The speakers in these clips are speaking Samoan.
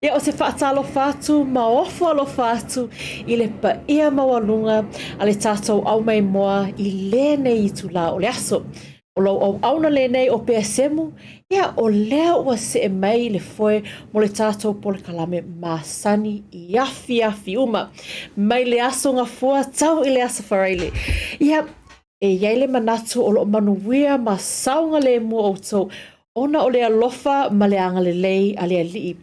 Ia, o se faatalofa atu ma ofo alofa atu i le paia maualuga a le tatou aumaimoa i lenei itulā o le aso. O lou auauna lenei o Peasemu, ia o lea ua see mai le foe mo le tatou polokalame masani i afiafi uma, mai le aso Gafua tau i le aso Faraile. Ia, e i ai le manatu o lo o manuia ma saogalemu outou ona o le alofa ma le agalelei a le Alii.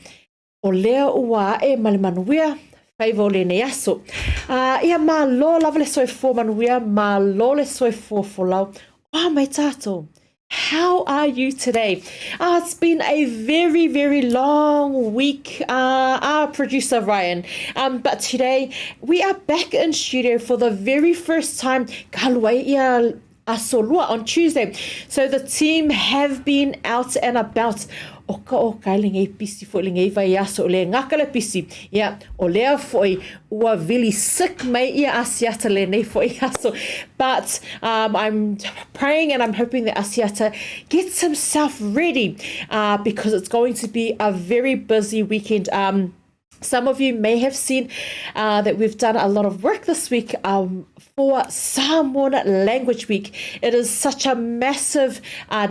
O lea ua ae ma le manuia faiva o lenei aso. Ia malo lava le soifua manuia, malo le soifua folau. O a mai tatou? How are you today? It's been a very, very long week, our producer Ryan. But today we are back in studio for the very first time. Ka alu ai ia Aso Lua on Tuesday. So the team have been out and about. O ka o kai lenei pisi foi lenei vaiaso o le ngaka le pisi. Ia, o lea foi ua vili sick mai ia Asiata lenei foi aso. But I'm praying and I'm hoping that Asiata gets himself ready because it's going to be a very busy weekend. Some of you may have seen that we've done a lot of work this week for Samoan Language Week. It is such a massive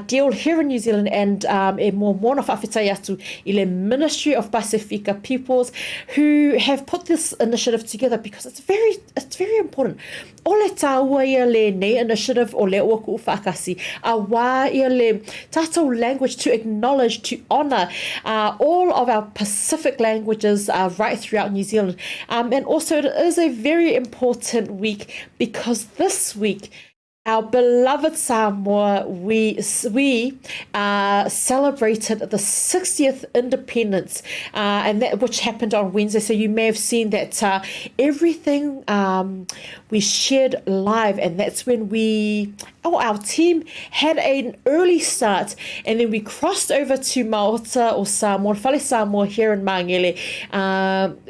deal here in New Zealand and e muamua ona faafetai atu i le Ministry of Pasifika Peoples who have put this initiative together because it's very important. O le tāua ia lenei initiative o lea ua kuʻu faakasi, auā ia le tātou language to acknowledge, to honour all of our Pacific languages right throughout New Zealand. And also it is a very important week because this week our beloved Samoa, we celebrated the 60th independence, and that which happened on Wednesday. So you may have seen that everything we shared live, and that's when we, oh, our team had an early start, and then we crossed over to Maota o Samoa, Fale Samoa here in Mangele,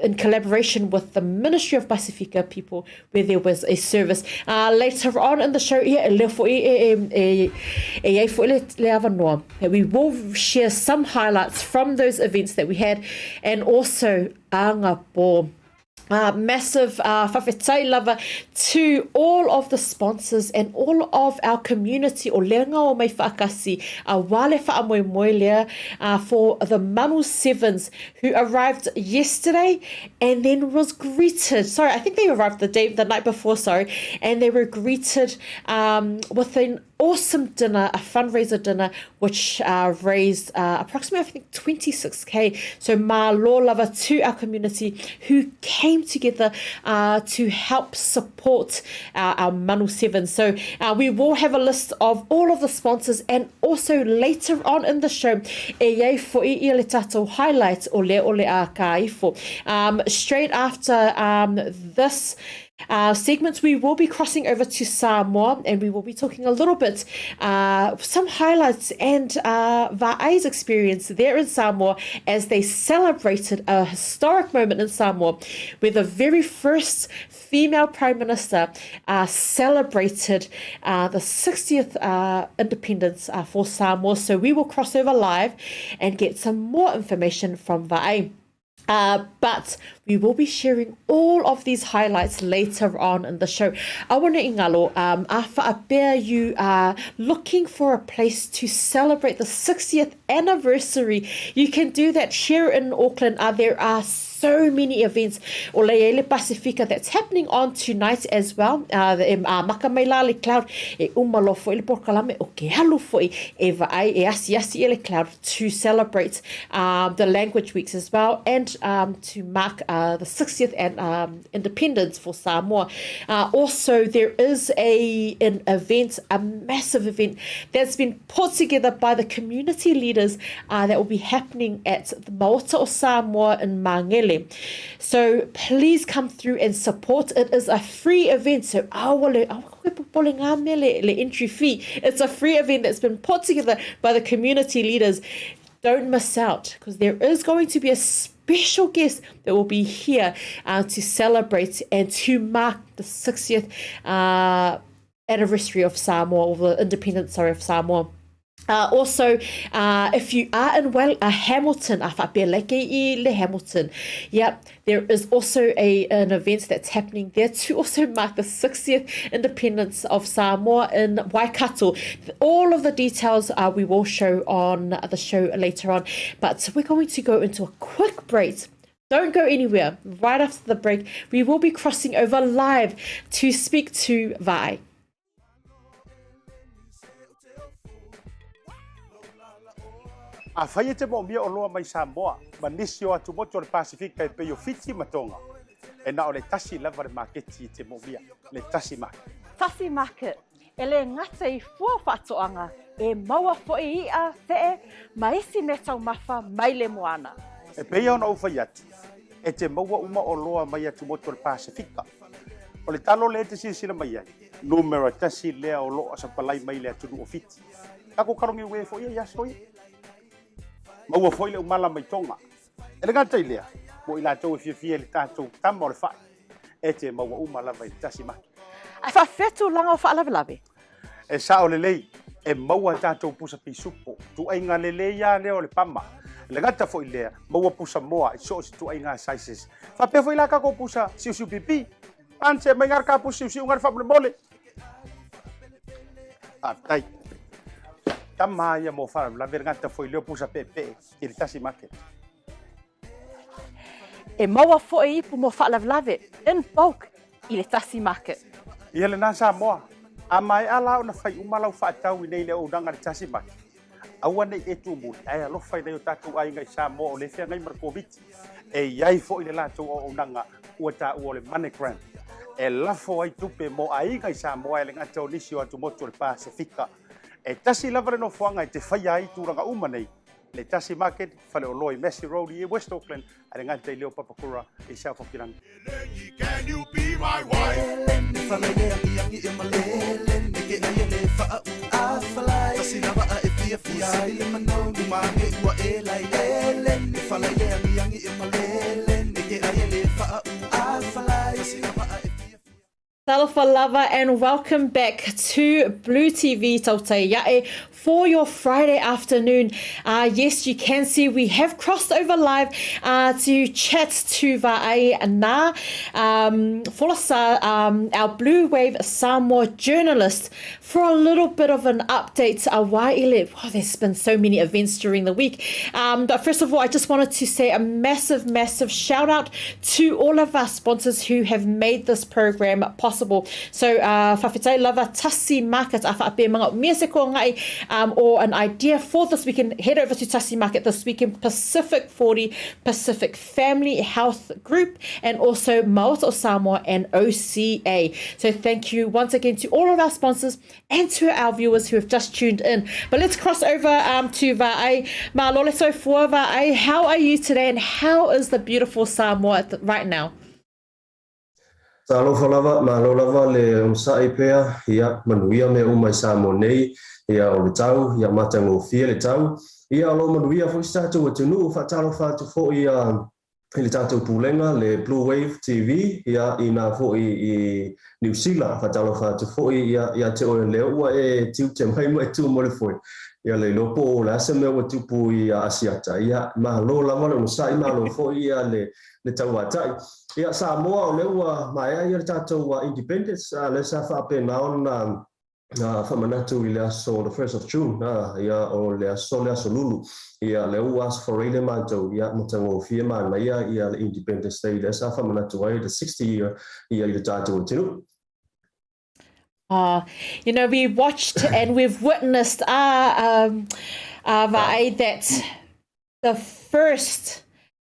in collaboration with the Ministry of Pasifika People, where there was a service. Later on in the show, ia, e leo fo'i e, e, e, e ai fo'i le, le avanoa. That we will share some highlights from those events that we had, and also anga po. Massive faafetai lava to all of the sponsors and all of our community o lea ngā o mai whaakasi a wale whaamoemoe lea for the Manu Sevens who arrived yesterday and then was greeted. Sorry, I think they arrived the day, the night before, sorry, and they were greeted with an awesome dinner, a fundraiser dinner, which raised approximately, I think, 26K. So malo lava to our community who came together to help support our Manu 7. So we will have a list of all of the sponsors, and also later on in the show, e iai fo'i ia le tatou highlights o lea o le a ka ifo. Straight after this segments, we will be crossing over to Samoa and we will be talking a little bit, some highlights and Va'ai's experience there in Samoa as they celebrated a historic moment in Samoa where the very first female Prime Minister celebrated the 60th independence for Samoa. So we will cross over live and get some more information from Va'ai. But we will be sharing all of these highlights later on in the show. Aua ne i ngalo, a whaapea you are looking for a place to celebrate the 60th anniversary, you can do that here in Auckland. There are so many events o le ele Pasifika that's happening on tonight as well. E maka mai la le cloud e uma loa fo'i le polokalame o ke alu fo'i e vaai e asiasi e le cloud to celebrate the language weeks as well and to mark the 60th and independence for Samoa. Also, there is a an event, a massive event that's been put together by the community leaders that will be happening at the Maota o Samoa in Mangele. So please come through and support. It is a free event. So aua le, aua koe popole ngā mea le, le entry fee. It's a free event that's been put together by the community leaders. Don't miss out because there is going to be a special guest that will be here to celebrate and to mark the 60th anniversary of Samoa, or the independence, sorry, of Samoa. Uh, also, uh, if you are in well, uh, Hamilton, a faapea like i le Hamilton, yep, there is also a, an event that's happening there to also mark the 60th independence of Samoa in Waikato. All of the details uh, we will show on the show later on, but we're going to go into a quick break. Don't go anywhere. Right after the break, we will be crossing over live to speak to Vai. Afai e te moomia oloa mai Samoa ma nisi o atumotu o le Pasifika e pei o Fiti ma Tonga, e na o le tasi lava le maketi e te moomia, le Tasi Market. Tasi Market, e le gata i fua faatoaga, e maua foi i'a, fe'e, ma isi meataumafa mai le moana. E pei ona ou fai atu, e te maua uma oloa mai atumotu o le Pasifika. O le talo lea e te silasila mai ai, numera tasi lea o lo o sapalai mai le atunuu o Fiti. Takou kalogi uē foi ia i aso ia. Maua foi le umala mai Tonga. E le gata i lea, mo i latou e fiafia i le tatou tama o le fai, e te maua uma lava i le tasi maki. Ae faafefea tulaga o faalavelave? E sao lelei, e maua tatou pusa pisupo, tuaiga lelei lava lea o le pama. E le gata foi i lea, maua pusa moa i so o se tuaiga sizes. Faapea foi la takou pusa siusiu pipi. Ance mai ngā ka pusa siusiu ngā faamolemole. Faafetai. Tama ia mo faalavelave le gata foi lea o pusa peepee i le tasi market. E maua foi ipu mo faalavelave in bulk i le tasi market. Ia lena Samoa, a maea la ona fai uma lau faatau i nei le auaunaga i le tasi market, aua ne i e tumuli ae alofa i nai o tatou aiga i Samoa o lea e feagai ma le Koviti. E i ai foi le latou auaunaga ua taua o le MoneyGram e lafo ai tupe mo aiga i Samoa e le gata o nisi o atumotu o le Pasefika. E tasi lava le nofoaga e te faia ai tulaga uma nei, le Tasi Market, Faleoloa i Massey Road i West Auckland, a le gata i lea o Papakura i South Hokiland. Talofa lava and welcome back to Blue TV Tautai Ya'e for your Friday afternoon. Uh, yes, you can see we have crossed over live uh, to chat to Va'ai Na um, Folasa, um, our Blue Wave Samoa journalist, for a little bit of an update. Uh, oh, there's been so many events during the week. Um, but first of all, I just wanted to say a massive, massive shout out to all of our sponsors who have made this program possible. So, uh, whawhitai lava Tasi Market, a whaapea mga mea se ko ngai, um, or an idea for this weekend, head over to Tasi Market this weekend, Pacific 40, Pacific Family Health Group, and also Maota o Samoa and OCA. So thank you once again to all of our sponsors and to our viewers who have just tuned in. But let's cross over um, to Va'ai. Malole Sofua Va'ai, how are you today and how is the beautiful Samoa right now? Talofa lava, malo lava le onosai pea, ia, manuia mea uma i Samoa nei, ia, o le tau, ia, matagofie le tau, ia, o lo o manuia foi si tatou atunuu, faatalofa atu foi ia, i le tatou pulega, le Blue Wave TV, ia, i na foi i Niu Sila, faatalofa atu foi ia, ia te oe lea ua e tiute mai ma e tu mo le foe, ia, le iloa po o le a se mea ua tupu i Asiata, ia, malo lava le onosai, malo foi ia le, le tauatai. Ia, Samoa, o lea ua maea ia le tatou independence, a lea sa faapena ona faamanatu i le aso the 1st of June, ia, o le aso le aso lulu. Ia, lea ua aso foreile matou, ia, matagofie manaia ia le Independence Day lea sa faamanatu ai the 60 year ia i le tatou atunuu. Oh, you know, we watched and we've witnessed uh, um, uh, Va'ai, that the first,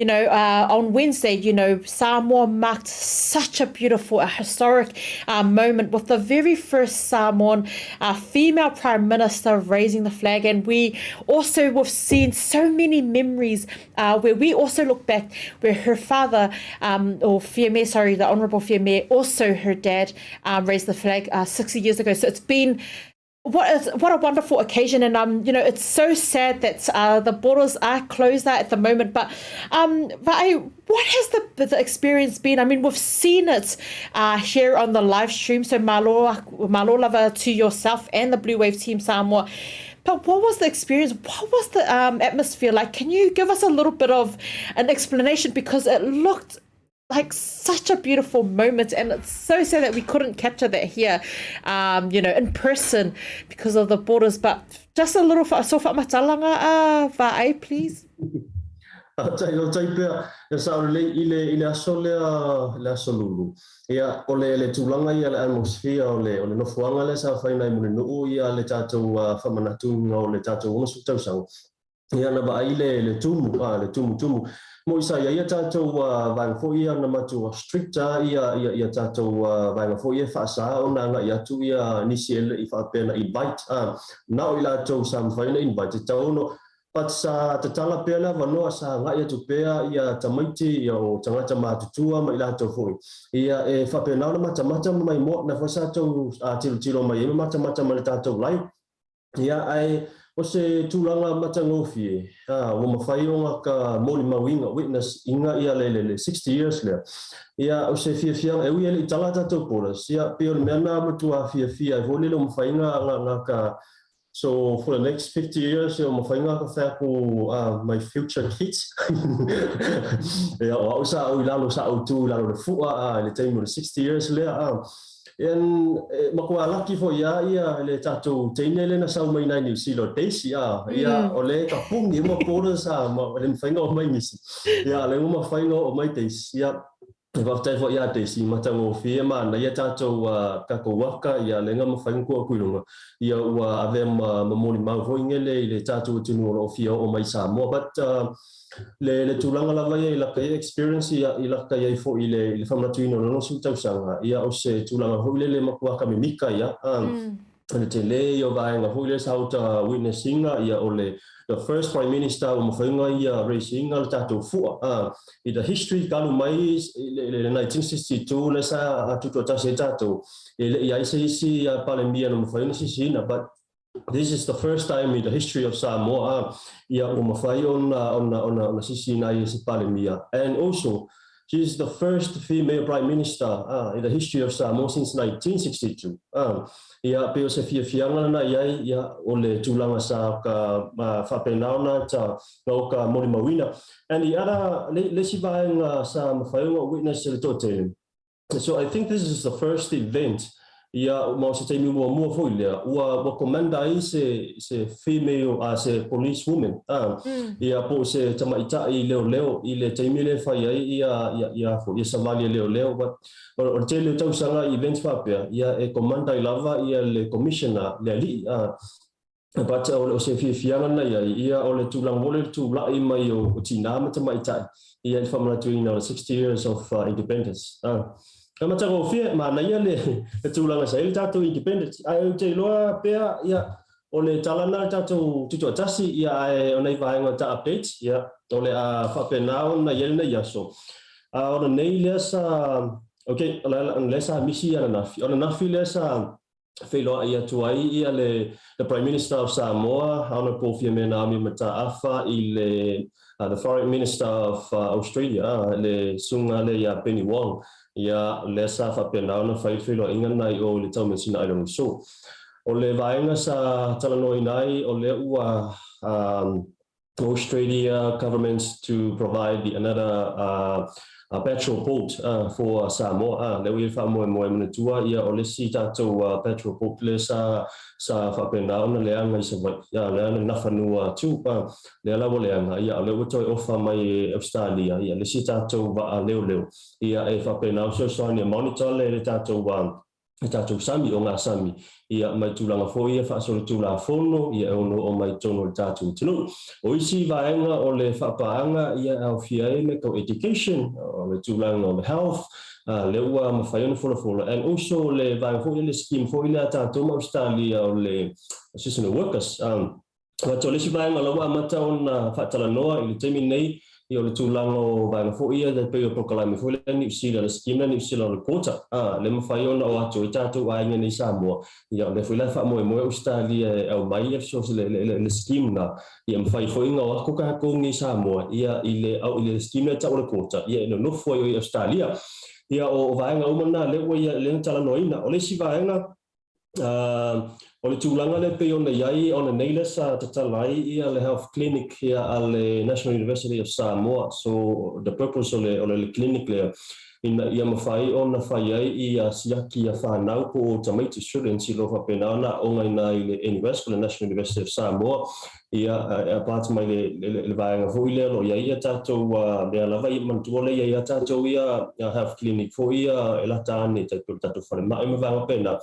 you know, uh, on Wednesday, you know, Samoa marked such a beautiful, a historic uh, moment with the very first Samoan uh, female prime minister raising the flag. And we also have seen so many memories uh, where we also look back where her father, um, or Fiame, sorry, the Honourable Fiame, also her dad um, raised the flag uh, 60 years ago. So it's been what is what a wonderful occasion and um you know it's so sad that uh, the borders are closed at the moment but um but I, what has the the experience been I mean we've seen it uh, here on the live stream so malo malo lava to yourself and the Blue Wave team Samoa. But what was the experience? What was the um, atmosphere like? Can you give us a little bit of an explanation? Because it looked like such a beautiful moment and it's so sad that we couldn't capture that here um, you know in person because of the borders but just a little so whamatalanga uh, va'ai please Tai o tai pea, e sa o le i le, i le aso lea, le aso lulu. Ia, o le, le tulaga ia le atmosphere o le, o le nofoaga lea sa fai nai Mulinuu ia le tatou uh, faamanatuina o le tatou 60 tausaga. Ia na vaai le, le tumu, a, le tumutumu. Mo i sa ia ia tatou uh, vaega foi ia na matua strict a ia, ia, ia tatou uh, vaega foi ia faasa ona agai atu ia nisi e le i faapea na invite. A, na o i latou sa mafai ona invite, e tatau ona But sa tatala pea le avanoa, sa agai atu pea ia tamaiti, ia o tagata matutua ma i latou foi. Ia e faapena ona matamata ma maimoa, na foi sa tou tilotilo mai ai ma matamata mai le tatou live. Ia ae o se tulaga matagofie, a, ua mafai ona ka molimauina, witness ina ia le, le, le 60 years lea. Ia o se fiafiaga, e ui e le i tala tatou borders, ia pei o le mea na matua fiafia ai foi lele ua mafai na, na, na ka So for the next 50 years, o mafai nga ka fai aku my future kids. Ia, o au sa au i lalo, sa au tu i lalo le fua a i le taimi o le 60 years lea. A. And e, matua laki foi ia ia le tatou teine le na sau mai nai New Zealand Daisy a. Ia, o le ka pungi uma borders a, ma le mafai nga o mai nisi. Ia, le uma mafai nga o mai Daisy. Ia, E faafetai foi ia Daisy, matagofie manaia tatou tatou waka ia le nga mafai ona tuu atu i luga ia ua avea ma ma molimau foi ngele i le tatou atunuu o lo o fia oo mai i Samoa. But le le tulaga lava ia i laka ia experience ia i laka i ai foi i le i le faamanatuina o le 60 tausaga ia o se tulaga foi lele matua ka mimika ia o le tele ia o vaega foi lea sa uta witness ina ia o le the first prime minister ua mafai ona ia raise ina le tatou fua a i the history talu mai i le 1962 lea sa tutoatasi ai tatou e le i ai se isi Palemia na mafai ona sisiina but this is the first time in the history of Samoa a ia ua mafai ona ona ona ona sisiina ai e se Palemia and also She is the first female Prime Minister in the history of Samoa since 1962. Ia, pei o se fiafiaga lena i ai, ia, o le tulaga sa ka faapena ona ta na o ka molimauina. And the other, le, le isi vaega sa mafai ona witness e le toatele. So I think this is the first event Ia, ma o se taimi muamua foi lea, ua, ua commander ai se, se female, a se police woman, a, mm. ia, po o se tamaitai leoleo i le taimi lea e fai ai ia, ia, ia, foi, ia savali a leoleo. But, o, o le tele o tausaga i events faapea, ia, e commander ai lava ia le commissioner, le alii, a, But o se fiafiaga na i ai, ia o le tulaga foi lea le tulai mai o tinā ma tamaitai ia i le faamanatuina o le 60 years of independence. Ka matagofie, manaia le tulaga sa i ai le tatou independence, ae ou te iloa pea ia o le tala lena a le tatou tutoatasi, ia ae o nai vaega o ta update, ia o le a faapena ona i ai lenei aso. A o lenei lea sa, okay, o lea sa misi ananafi, o ananafi lea sa feiloai atu ai ia le the Prime Minister of Samoa, Honourable Fiame Naomi Mataafa i le the Foreign Minister of Australia, le susuga lea ia Penny Wong, ia lea sa faapena ona fai le feiloaiga na i o i le Taumeasina Island Resort. O le vaega sa talanoaina ai o lea ua Australia government to provide the another patrol boat for Samoa. Lea ua i ai le faamoemoe manatua ia o le isi tatou patrol boat lea sa sa faapena ona leaga i Savaii, lea na Nafanua atu, lea la ua leaga, ia o lea ua toe ofa mai e Australia ia le isi tatou vaa leoleo ia e faapena ona fesoasoani e monitor le tatou e tatou sami, o ngā sami, ia, mai tulaga foi ia faasolitulafono, ia, e ono oo mai i totonu o le tatou atunuu. O isi vaega o le faapaaga, ia, e aofia ai me tau education, o le tulaga o le health, lea ua mafai ona folafola, and also le vaega foi lea, le scheme foi lea a tatou ma Ausetalia o le seasonal workers. But o le isi vaega la ua amata ona faatalanoa i le taimi lenei, ia o le tulaga o vaega foi ia e pei o polokalame foi lea Niu Sila, le scheme lea Niu Sila o le quota, a, lea mafai ona o atu ai tatou aiga nei i Samoa, ia o lea foi la e faamoemoe Ausetalia e aumai ia fesoasoani le, le, le scheme na, ia mafai foi ona o atu tatou nei i Samoa, ia i le, au, i le scheme lea e tau o le quota, ia e nonofo ai o i Ausetalia. Ia o, o vaega uma na lea ua ia, lea na talanoaina. O le isi vaega, O le tulaga lea pei ona i ai ona nei lea sa tatala ai ia le health clinic ia a le National University of Samoa. So the purpose o le o le clinic lea ina ia mafai ona fai ai ia siaki a fanau po o tamaiti students i lo faapena ona aoga i le NUS po le National University of Samoa. Ia, e apart mai le, le, le vaega foi lea o lo o i ai ia tatou mea lava ia, manatua lea i ai ia tatou ia health clinic foi ia e lata ane tai pei o le tatou falemai ma vaega pena.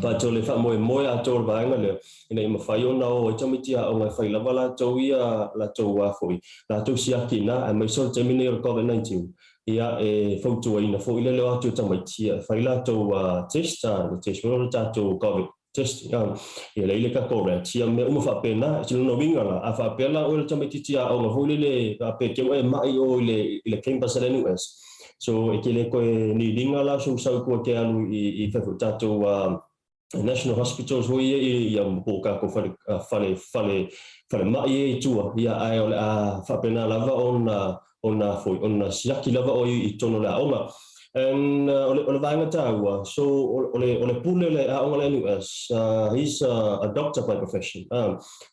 But o le faamoemoe atoa o le vaega lea, ina ia mafai ona o ai tamaiti aoga e fai lava latou ia latou a foi, latou siaki ina, aemaise o le taimi nei o le COVID-19, ia e fautuaina foi le o atu o tamaiti ia e fai latou test, le test foi o le tatou COVID test ia lea i le tatou rat ia mea uma faapena. I lona uiga la, a faapea la oe le tamaitiiti aoga foi lele faapea te ua e ma'i o i le i le campus a le NUS, so e te le toe niliga la sou sau tua te alu i fai foi tatou national hospitals foi ia i ia po o tatou fale fale fale falemai ia i tua ia, ae o le a faapena lava ona ona foi ona siaki lava oe i totonu o le aoga. And o le, o le vaega tāua, so o le, o le pule le aoga le NUS, he's a doctor by profession.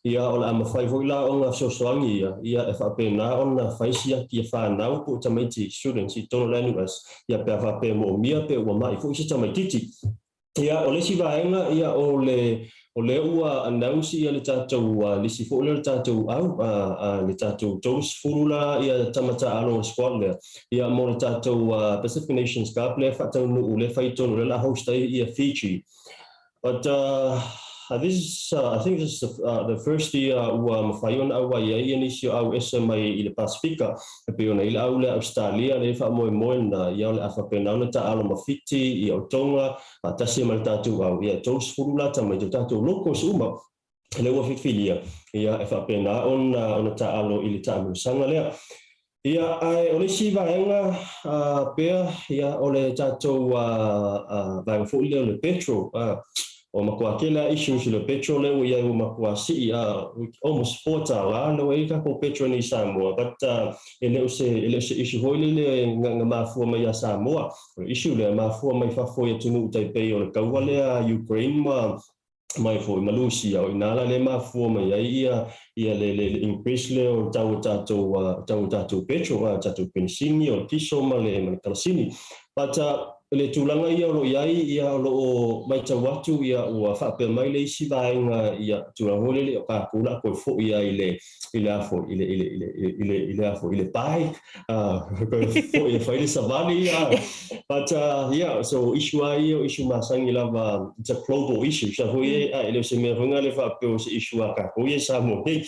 Ia o le a mawhai foi la ona fesoasoani ia, ia e faapena ona fai siaki e whanau po o tamaiti students i totonu o le NUS, ia pe a faapea moomia pe ua ma'i foi se tamaititi. Ia, o le isi vaega, ia, o le, o lea ua announce ia le tatou lisi foi lea o le tatou au, le tatou 30 la ia tama taaalo o squad lea, ia, mo le tatou Pacific Nations Cup lea e faataunuu, lea e fai tonu, lea o le a host ai ia Fiji. But this is, I think this is the first year ua mafai ona auai ai ia nisi o au ese mai i le Pasifika, E pei ona i le au lea Ausetalia lea e faamoemoe na ia o le a faapena ona taaalo ma Fiti, ia o Tonga, faatasi ai ma le tatou au, ia e 30 la tamaiti o tatou locals uma lea ua filifilia, ia e faapena ona ona taaalo i le taamilosaga lea. Ia, ae o le isi vaega pea, ia o le tatou vaega foi lea o le petrol, Ua matua tele lava issues i le petrol lea ua i ai ua matua sii a almost $4 lea ua i ai tatou petrol nei i Samoa, but e le o se e le o se issue foi lele na mafua mai ia Samoa. O le issue lea e mafua mai fafo i atunuu tai pei o le taua lea Ukraine ma mai foi ma Lusia, o i ina la lea e mafua mai ai ia ia le le increase lea o le tau o tatou tau o tatou petrol, a tatou penisini, o le kiso ma le ma le karasini. But le tulaga ia o lo o i ai, ia o lo o matau atu ia ua faapea mai le isi vaega ia tulaga foi lele o tatou o le a toe foi ai i le i le a foi i le i le i le i le i le a foi i le bike toe foi e fai le savali ia. But yeah, so issue lava ia o issue masani lava, it's a global issue. Sa foi e le o se mea foi lea faapea o se issue a tatou ia i Samoa nei.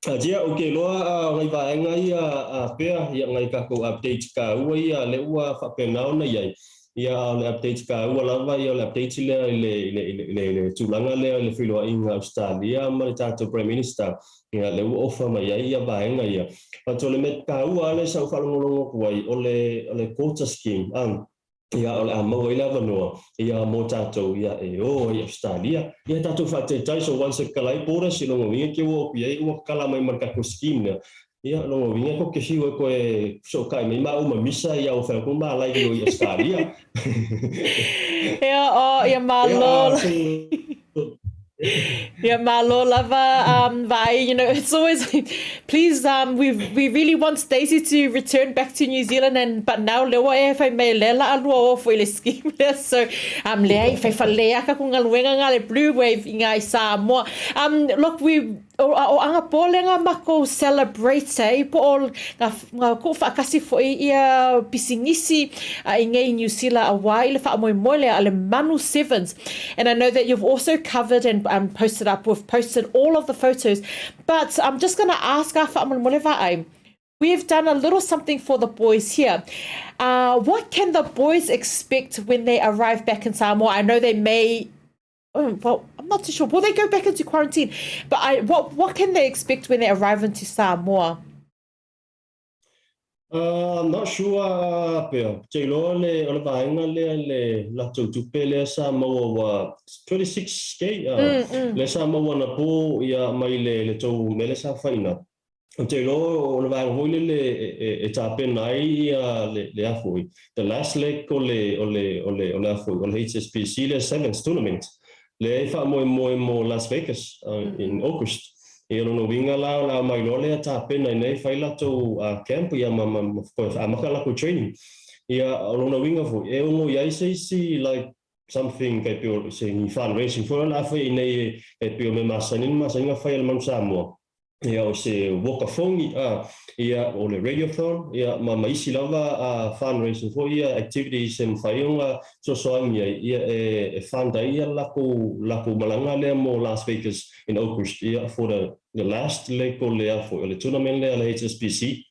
Ia, ou te iloa o nai vaega ia pea, ia nai tatou updates taua ia lea ua faapena ona i ai. Ia, a o le updates taua lava ia o le update lea i le, i le, i le, i le tulaga lea i le feiloaiga a Ausetalia ma le tatou Prime Minister, ia lea ua ofa mai ai ia vaega ia. But o le mea taua lava lea sa ou faalogologo atu ai, o le, o le quota scheme, ia o le a maua ai le avanoa ia mo tatou ia e o ai i Ausetalia. Ia tatou faataitai, so once e kala ai borders i lona uiga ke ua opi ai ua kala mai ma le tatou scheme lea. Ia lona uiga ko ke fiu e koe fesootai mai maʻu ma misa ia ua fai atu ma lai i o i Ausetalia. Ia o ia malo. Yeah, malo lava, Vaai. You know, it's always, please, we really want Stacey to return back to New Zealand, and but now lea ua e fai mai lea la alua o foi le scheme lea, so lea i fai whalea ka ku ngaluenga ngā le Blue Wave i ngā i Samoa. Look, we, o, o anga pō le ngā mako celebrate eh, po o ngā, ngā ku whaakasi foi ia pisinisi i ngei New Zealand a wā i le whaamoemoe lea a le Manu Sevens. And I know that you've also covered and posted up, we've posted all of the photos, but I'm just going to ask our whaamolemole Vaai, we've done a little something for the boys here. What can the boys expect when they arrive back in Samoa? I know they may, oh, well, I'm not too sure. Will they go back into quarantine? But what can they expect when they arrive into Samoa? I'm not sure pea. Te iloa le, o le vaega lea le latou tupe lea sa maua ua 26K lea sa maua anapo ia mai le, le tou mea lea sa faina. Ou te iloa o le vaega foi lele e tapena ai ia le, le a foi, the last leg o le, o le, o le, o le a foi, o le HSBC lea Sevens Tournament. Lea e faamoemoe mo Las Vegas in August. Ia lona uiga la o le a omai loa lea tapena i inei fai latou camp ia ma ma toe amata latou training. Ia o lona uiga foi e ono i ai se isi like something tai pei o se ni fundraising foi lea o le a fai i inei e pei o mea masani na masani ona fai e le Manu Samoa. Ia o se walkathon ia o le radiothon ia ma ma isi lava fundraising foi ia activities e mafai ona fesoasoani ai ia e fund ai ia latou latou malaga lea mo Las Vegas in August ia for the last leg o le a foi o le tournament lea a le HSBC.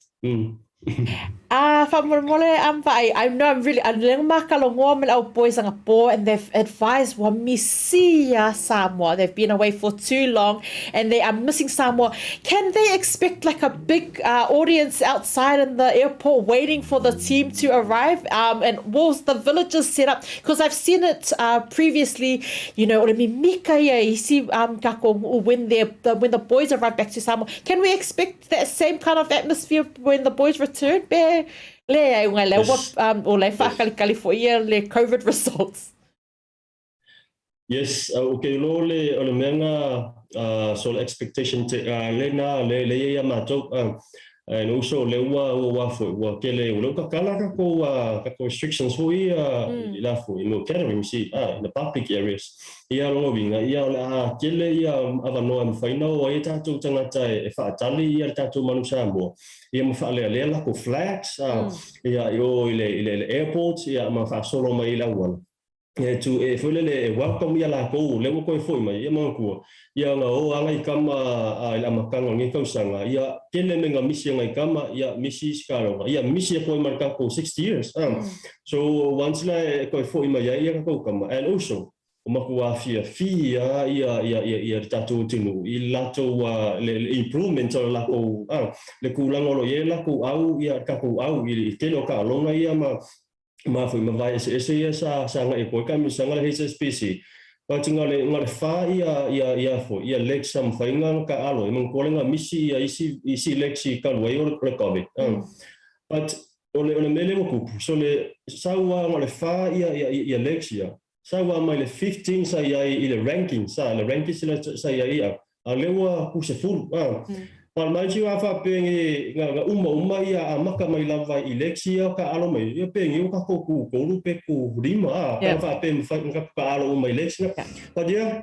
Ah, faamolemole am vaai. I know I'm really, lea na makalongoa ma le au boys anapo and they've advised ua misi ia Samoa. They've been away for too long and they are missing Samoa. Can they expect like a big audience outside in the airport waiting for the team to arrive? And will the villagers set up? Because I've seen it previously, you know, o le mimika ia i isi kako when, when the boys arrive back to Samoa. Can we expect that same kind of atmosphere when the boys return pe leai unga le ua o le whaakalikali fo ia le COVID results. Yes, okay lo le o le mea nga so le expectation te le na le le ia matou and also le ua ua ua foi ua kele ua le kakala ka ko ka ko restrictions foi i la foi no gatherings i in the public areas. Ia lona uiga, ia o le a tele ia avanoa e mafai ona o ai e tatou tagata e faatali ia le tatou Manu Samoa, ia ma faalealea latou flags ia i o i le i le airport ia ma faasolo mai i le auala. Ia e tu e foi lele e welcome ia latou lea ua toe foi mai, ia manatua, ia na o lava nai tama i le amataga o lenei tausaga, ia tele mea na misi e nai tama, ia misi isi kaloga, ia misi atu ai ma le tatou 60 years. So once la e toe foi mai ai ia tatou tama, and also ua matua fiafia ia ia ia ia le tatou atunuu i le latou le improvement o le latou le tulaga o lo o i ai le latou au ia le tatou au i le tele o taaloga ia ma ma foi ma vae eseese ia sa sa agai atu ai kamisaga le HSBC. But na le na le fa ia ia ia foi ia legs sa mafai ona taaalo ai manatua le na misi ia isi isi legs i talu ai o le Covid. But o le o le mea lea ua tupu, so le sau lava na o le fa ia ia ia legs ia, sau lava mai le 15 sa i ai i le ranking, sa le ranking sila sa i ai ia, a o lea ua ku 10. A but mind you a faapea nge na na uma uma ia amata mai lava i legs ia taaalo mai, ia pe nge ua tatou ku tolu pe ku lima, a pe ana faapea e mafai ona tatou taaalo uma i legs ia. But yeah,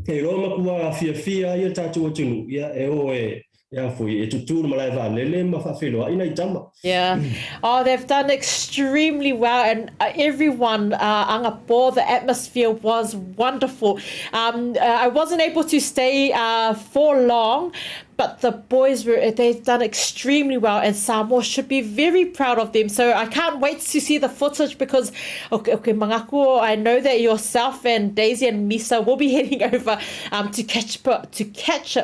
e iloa matua fiafia ai ia le tatou atunuu, ia e o e Ea foi, e tutū le malae vaalele ma faafeiloai nai tama. Yeah. Oh, they've done extremely well and everyone, anapo, the atmosphere was wonderful. I wasn't able to stay for long, but the boys were, they've done extremely well and Samoa should be very proud of them. So I can't wait to see the footage because, okay, okay, mangaku, I know that yourself and Daisy and Misa will be heading over to catch, to catch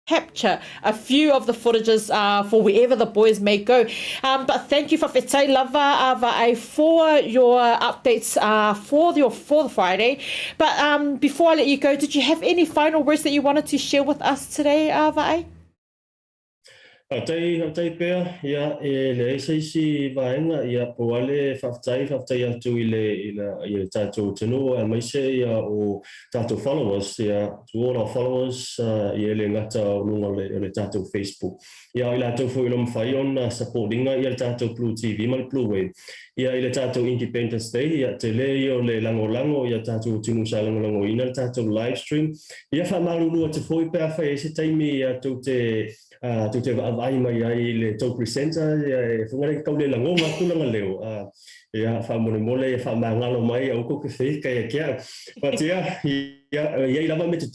capture a few of the footages for wherever the boys may go. But thank you, Fafetai lava va'ai, for your updates for your for the Friday. But before I let you go, did you have any final words that you wanted to share with us today, Va'ai? Faafetai, faafetai pea, ia, e leai se isi vaega, ia, pau lava le faafetai, faafetai atu i le, i le, i le tatou atunuu aemaise ia o tatou followers, ia, to all our followers, ia e le gata o luga o le, o le tatou Facebook. Ia, o i latou foi o lo o mafai ona support ina ia le tatou Blue TV ma le Blue Wave. Ia, i le tatou Independence Day, ia, tele ia o le lagolago ia tatou atunuu sa lagolagoina le tatou live stream. Ia, faamalulu atu foi pe afai e i ai se taimi ia tou te Ā, tou te vaavaai mai ai i le tou presenter, ia e whanga nei tau le lagona tulaga leo. Ā, ia, faamolemole, ia faamagalo mai, aua tou te wheikai a ki au. But ia, ia, i ai lava me te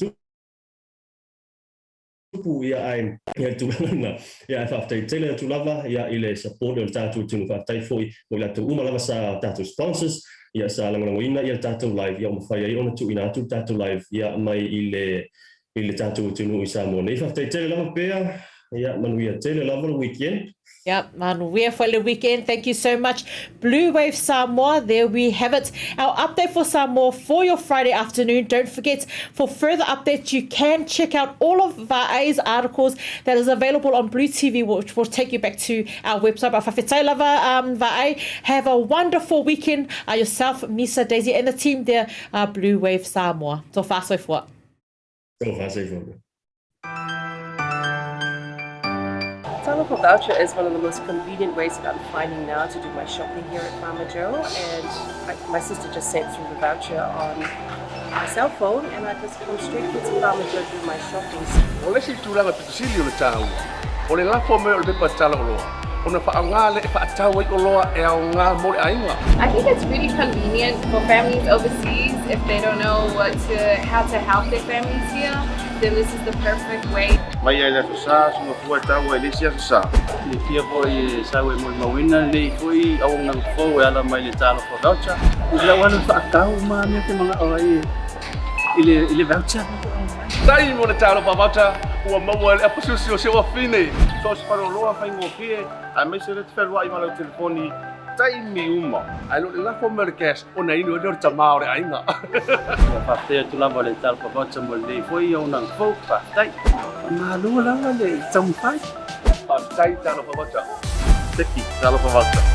tupu, ia, ai, ia le tulaga lena. Ia, ae faafetai tele atu lava, ia, i le support o le tatou atunuu. Faafetai foi mo i latou uma lava sa tatou sponsors, ia, sa lagolagoina ia le tatou live, ia ua mafai ai ona tuuina atu le tatou live, ia, mai i le i le tatou atunuu i Samoa nei. Faafetai tele lava pea. Ia, manuia tele lava le weekend. Yep, manuia foi le weekend. Thank you so much. Blue Wave Samoa, there we have it. Our update for Samoa for your Friday afternoon. Don't forget, for further updates, you can check out all of Va'ai's articles that is available on Blue TV, which will take you back to our website. But fa'afetai lava, Va'ai, have a wonderful weekend. Yourself, Misa, Daisy, and the team there, Blue Wave Samoa. Tofa soifua. Tofa soifua. Talofa voucher is one of the most convenient ways that I'm finding now to do my shopping here at Farmer Joe. And I, my sister just sent through the voucher on my cell phone and I just come straight here to Farmer Joe to do my shopping. O le isi tulaga pito sili o le taua, o le lafo mai o le pepa tala oloa, ona faaaoga lea e faatau ai oloa e aoga mo le aiga. I think it's really convenient for families overseas if they don't know what to, how to help their families here, then this is the perfect way. Mai lava i le Aso Sa, soona fua e taua i le isi Aso Sa. Silafia foi e sau e molimauina lenei foi auaunaga fou e ala mai le Talofa Voucher. I lau alu faatau ma mea te manao ai i le i le voucher. Tai mo le Talofa Voucher ua maua e le apasusi o si ou afine. So o se faleoloa faigofie aemaise le te fealuai ma lau telefoni taimi uma. Ae le o le lafo mai o le cash ona inu ai lea o le tama o le aiga. Ua faafetai atu lava i le Talofa Voucher mo lenei foi auaunaga fou. Faafetai. Faamalo lava le taumafai. Faafetai Talofa Voucher. Seki Talofa Voucher.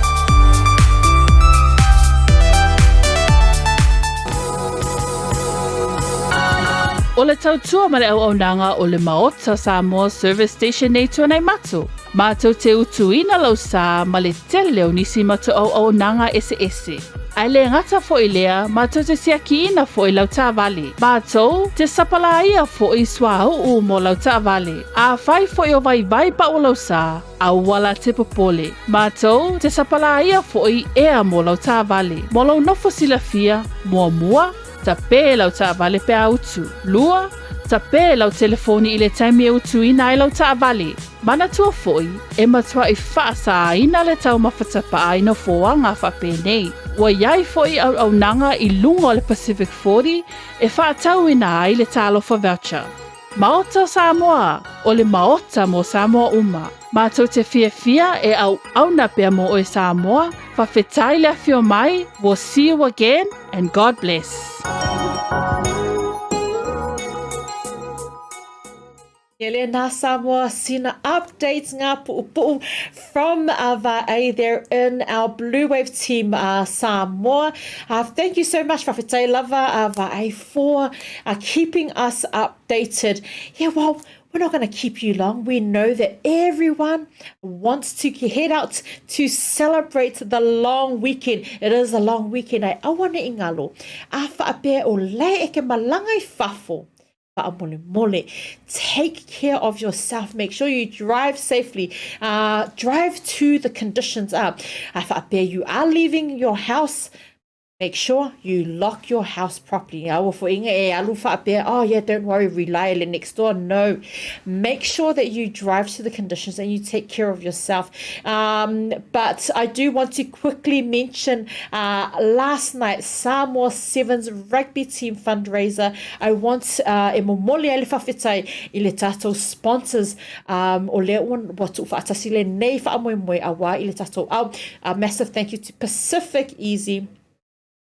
O le tautua ma le auaunaga o le Maota Samoa Service Station nei Tuanaimato, matou te utuina lau sa ma le tele o nisi matou auaunaga eseese. Ae le gata foi lea, matou te siakiina foi lau taavale. Matou te sapalaia foi suauu mo lau taavale. Afai foi o vaivai pau lau sa, aua la te popole. Matou te sapalaia foi ea mo lau taavale. Mo lou nofo silafia, muamua, Tape lau taavale pe a utu. 2, Tape lau telefoni i le taimi e utuina ai lau taavale. Manatua foi, e matuai faasāina le taumafa tapaa i nofoaga faapenei. Ua i ai foi auaunaga i luga o le Pacific 40 e faatauina ai le Talofa Voucher. Maota o Samoa, o le Maota mo Samoa uma. Matou te fiafia e auauna pea mo oe Samoa, fawhetai le afio mai, we'll see you again and God bless. Ele nā Samoa sina updates ngā puʻupuʻu from Va'ai there in our Blue Wave team Samoa. Thank you so much Fawhetai lava Va'ai for keeping us updated. Yeah, well, we're not going to keep you long. We know that everyone wants to head out to celebrate the long weekend. It is a long weekend. Ai aua ne i ngalo. A whaapea o lae e ke malanga i fafo. Fa'amolemole. Take care of yourself. Make sure you drive safely. Drive to the conditions are. A whaapea you are leaving your house. Make sure you lock your house properly. Aua foʻi inga e alu faapea, oh yeah, don't worry, rely le next door. No. Make sure that you drive to the conditions and you take care of yourself. But I do want to quickly mention last night, Samoa Sevens rugby team fundraiser. I want e momoli ai le faafetai i le tatou sponsors um, o lea ua, ua tuufaatasi lenei faamoemoe auā i le tatou ao. A massive thank you to Pacific Easy.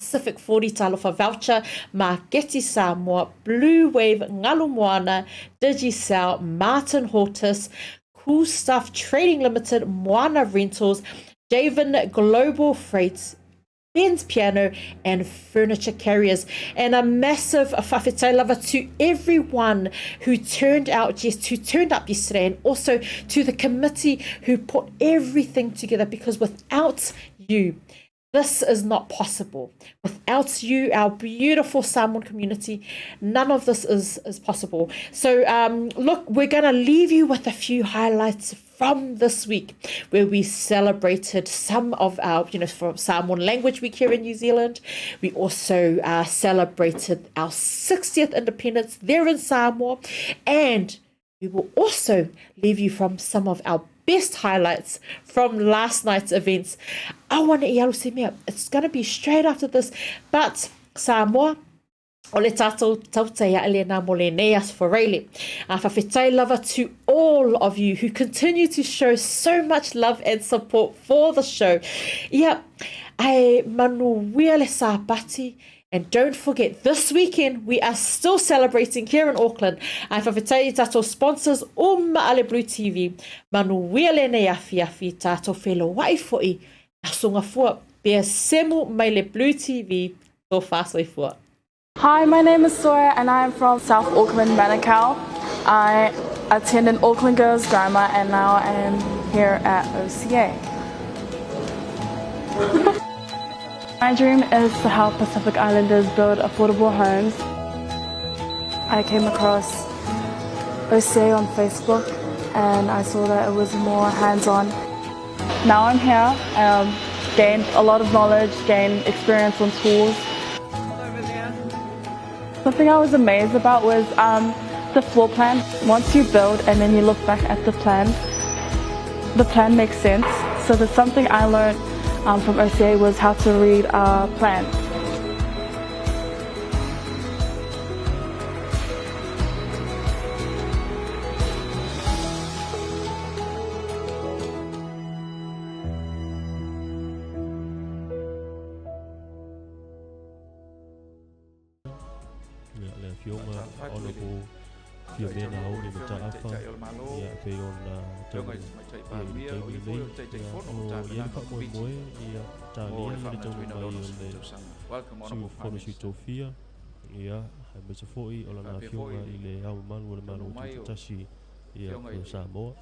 Pacific 40 Talofa Voucher, Maketi Samoa, Blue Wave Ngalu Moana, Digicel, Martin Hortus, Cool Stuff Trading Limited, Moana Rentals, Javan Global Freights, Ben's Piano and Furniture Carriers. And a massive fa'afetai lava to everyone who turned out just who turned up yesterday, and also to the committee who put everything together, because without you, this is not possible. Without you, our beautiful Samoan community, none of this is, is possible. So, look, we're going to leave you with a few highlights from this week, where we celebrated some of our, you know, from Samoan Language Week here in New Zealand. We also celebrated our 60th independence there in Samoa. And we will also leave you from some of our best highlights from last night's events. Aua ne i alu se mea. It's going to be straight after this. But Samoa, O le tātou tautai aʻe lena mo lenei aso Faraile. A faafetai lava to all of you who continue to show so much love and support for the show. Ia, ae manuia le Sāpati. And don't forget, this weekend we are still celebrating here in Auckland. Ae faafetai i tātou sponsors uma a le Blue TV. Manuia lenei afiafi, tātou feloaʻi foi Aso Gafua, pea semu mai le Blue TV, tofa soifua. Hi, my name is Sawyer and I am from South Auckland, Manukau. I attended Auckland Girls Grammar and now I am here at OCA. My dream is to help Pacific Islanders build affordable homes. I came across OCA on Facebook and I saw that it was more hands-on. Now I'm here, um, gained a lot of knowledge, gained experience on tools. Something I was amazed about was um, the floor plan. Once you build and then you look back at the plan, the plan makes sense. So there's something I learned um, from OCA was how to read a plan. Ia, le Afioga Honourable Fiamē Nahauli Mataafa, ia, e pei ona tau ia i le taimi lenei, ia, o i ai le faamoemoe, ia, talia le taunuu mai o le Sui o Fono Sui Tofia, ia, aemaise foi o lana Afioga i le Ao Mamalu o le Malo Tutoatasi, ia, o Samoa.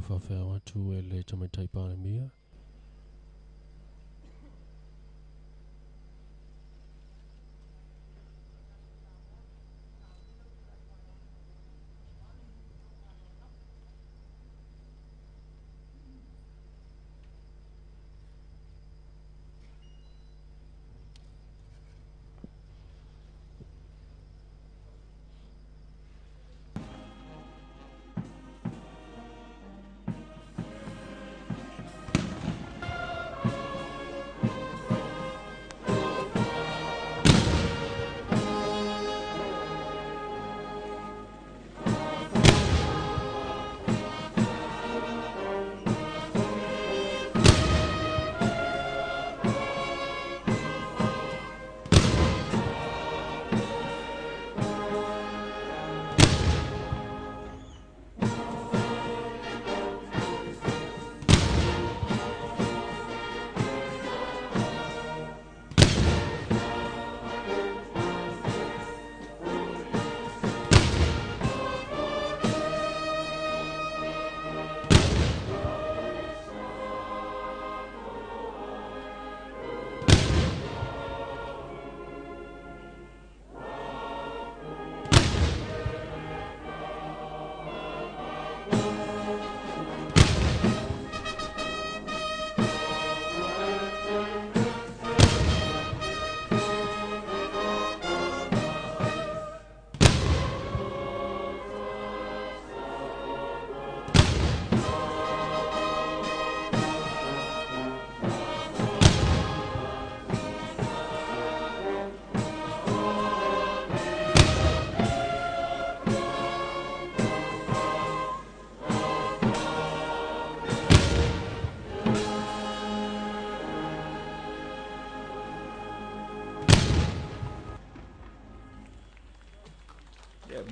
faafeao atu e le Tamaitai Palemia.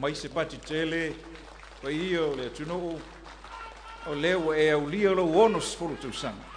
Mai se pati tele, paia o le atunuu, o lea ua e aulia lou 60 tausaga.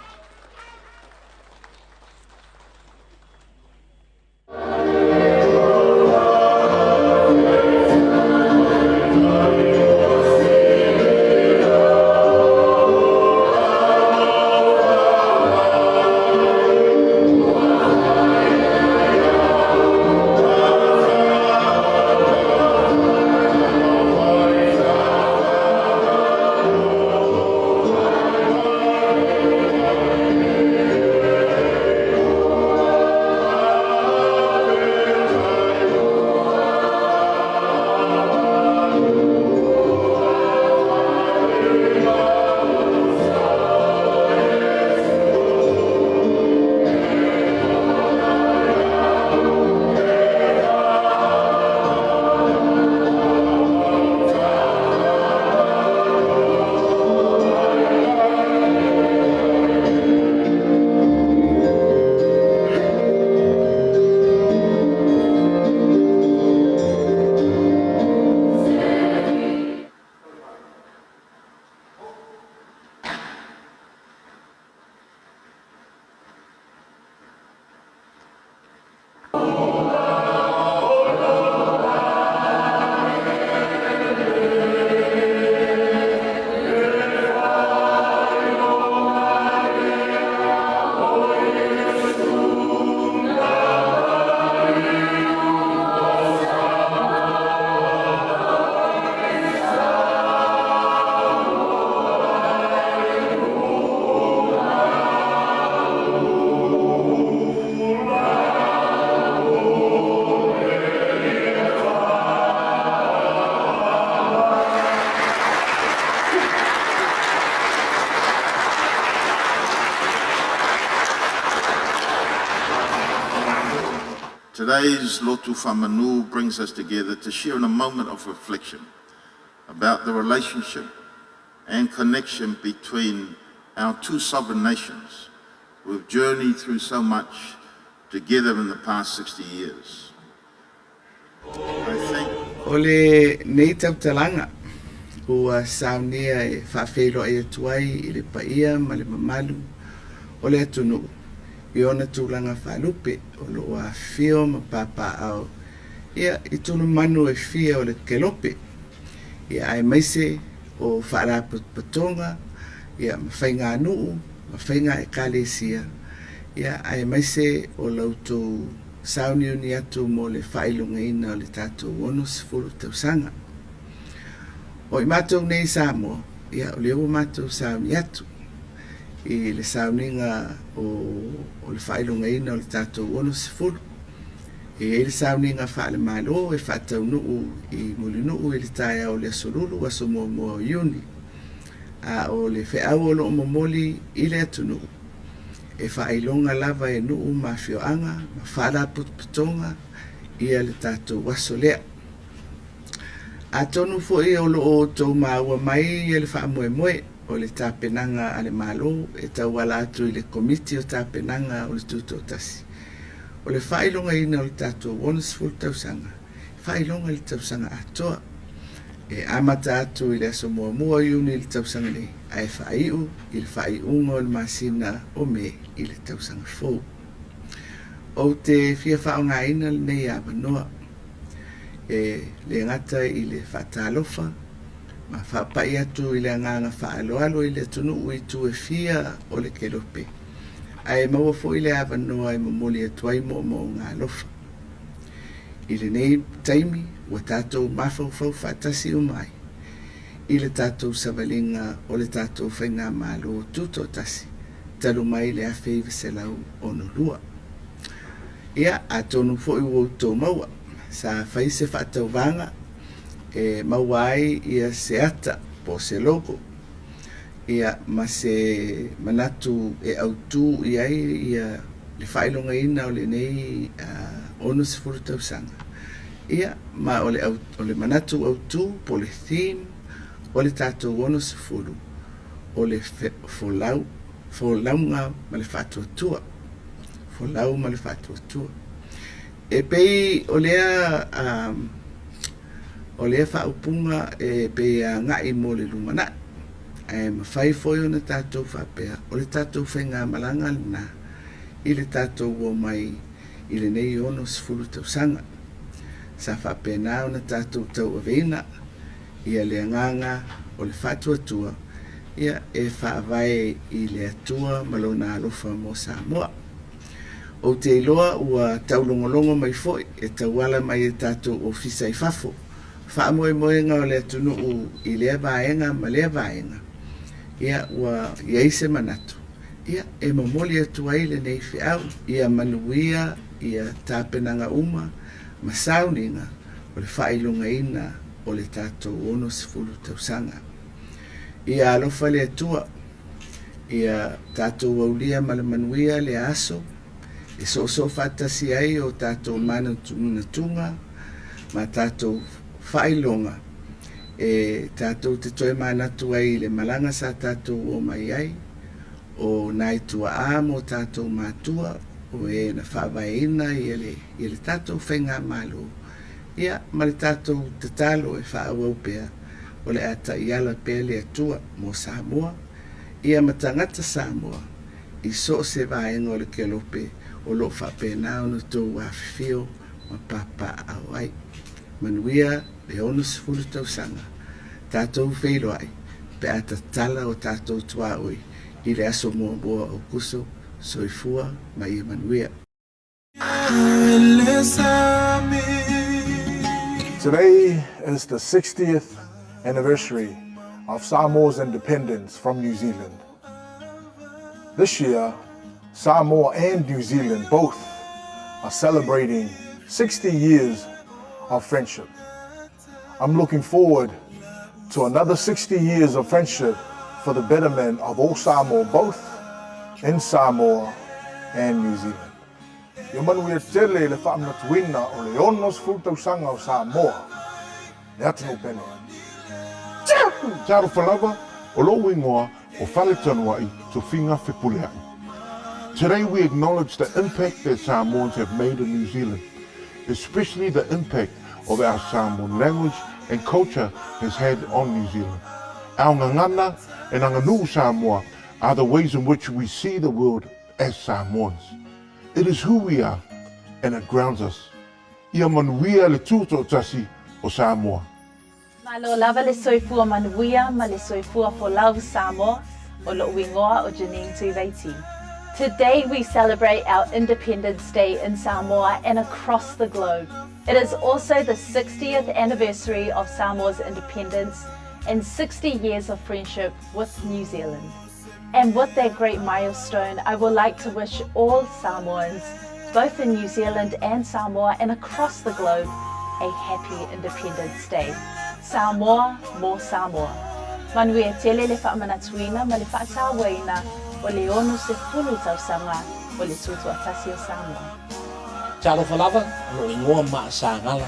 Today's Lotu Famanu brings us together to share in a moment of reflection about the relationship and connection between our two sovereign nations who have journeyed through so much together in the past 60 years. I think O lenei tautalaga ua saunia e faafeiloai atu ai i le paia ma le mamalu o le atunuu i ona tulaga faalupe o lo o afifio ma papaaao ia i tulumanu e fia o le kelope, ia aemaise o faalapotopotoga ia, ma faiganuu, ma faiga ekalesia, ia, aemaise o la outou sauniuni atu mo le faailogaina o le tatou 60 tausaga. O i matou nei i Samoa, ia, o lea ua matou sauni atu i le sauniga o, o le faailogaina o le tatou 60. E i ai le sauniga faale-Malo e faataunuu i Mulinuu i le taeao o le Aso Lulu, aso muamua o Iuni. A o le feau o lo o momoli i le atunuu, e faailoga lava e nuu ma afioaga ma faalapotopotoga ia le tatou aso lea. Atonu foi o lo o outou maua mai le faamoemoe o le tapenaga a le Malo e tauala atu i le Komiti o Tapenaga o le Tutoatasi, o le faailogaina o le tatou 60 tausaga, e faailoga i le tausaga atoa. E amata atu i le aso muamua o Iuni i le tausaga nei, ae faaiu i le faaiuga o le masina o Me i le tausaga fou. Ou te fia faaaogaina lenei avanoa e le gata i le faatalofa ma faapai atu i le agaga faaaloalo i le atunuu i itu e fia o le kelope, ae maua foi le avanoa e momoli atu ai moomooga alofa. I lenei taimi ua tatou mafaufau faatasi uma ai i le tatou savaliga o le tatou Faigamalo Tutoatasi talu mai le 1962. Ia, atonu foi ua outou maua, sa fai se faatauvaga e maua ai ia se ata po o se logo ia ma se manatu e autū i ai ia le faailogaina o lenei 60 tausaga. Ia, ma o le, o le manatu autū po o le theme o le tatou 60, o le folau, folauga ma le faatuatua. Folau ma le faatuatua. E pei o lea, o lea faaupuga e pei e agai mo le lumanai, ae mafai foi ona tatou faapea, o le tatou faigamalaga lena i le tatou omai i lenei 60 tausaga. Sa faapena ona tatou tauaveina ia le agaga o le faatuatua ia e faavae i le Atua ma Lona alofa mo Samoa. Ou te iloa ua taulogologo mai foi e tauala mai e tatou ofisa i fafo faamoemoega o le atunuu i lea vaega ma lea vaega, ia ua i ai se manatu, ia e momoli atu ai lenei feau, ia manuia ia tapenaga uma ma sauniga o le faailogaina o le tatou 60 tausaga. Ia alofa le Atua. Ia tatou aulia ma le manuia lea aso e soosoo faatasi ai o tatou manatunatuga ma tatou faailoga e tatou te toe manatu ai i le malaga sa tatou omai ai, o nai tuaa ma o tatou matua o e na faavaeina ia le, ia le tatou faigamalo, ia ma le tatou tatalo e faaauau pea o le a taiala pea le Atua mo Samoa, ia ma tagata Samoa i so o se vaega o le kelope o lo o faapena ona outou afifio ma papaaao ai. Manuia le 60 tausaga tatou feiloai pe a tatala o tatou tuaoi i le aso muamua o Aokuso. Soifua ma ia manuia. Today is the 60th anniversary of Samoa's independence from New Zealand. This year, Samoa and New Zealand both are celebrating 60 years of friendship. I'm looking forward to another 60 years of friendship for the betterment of all Samoa, both in Samoa and New Zealand. Ia manuia tele i le faamanatuina o le 60 tausaga o Samoa, le atunuu pele. Talofa lava, o lou ingoa o Faletanua'i Tofiga Fepulea'i. Today we acknowledge the impact that Samoans have made in New Zealand, especially the impact of our Samoan language and culture has had on New Zealand. Our gagana and aganuu Samoa are the ways in which we see the world as Samoans. It is who we are and it grounds us. Ia manuia le tutoatasi o Samoa. Malo lava le soifua manuia ma le soifua folau Samoa. O lo'u igoa o Janine Tuivaiti. Today we celebrate our Independence Day in Samoa and across the globe. It is also the 60th anniversary of Samoa's independence and 60 years of friendship with New Zealand. And with that great milestone, I would like to wish all Samoans, both in New Zealand and Samoa and across the globe, a happy Independence Day. Samoa, more Samoa. Manuia tele le faamanatuina ma le faatauaina o le 60 tausaga o le Tutoatasi o Samoa. Talofa lava, o lou igoa Maasagala.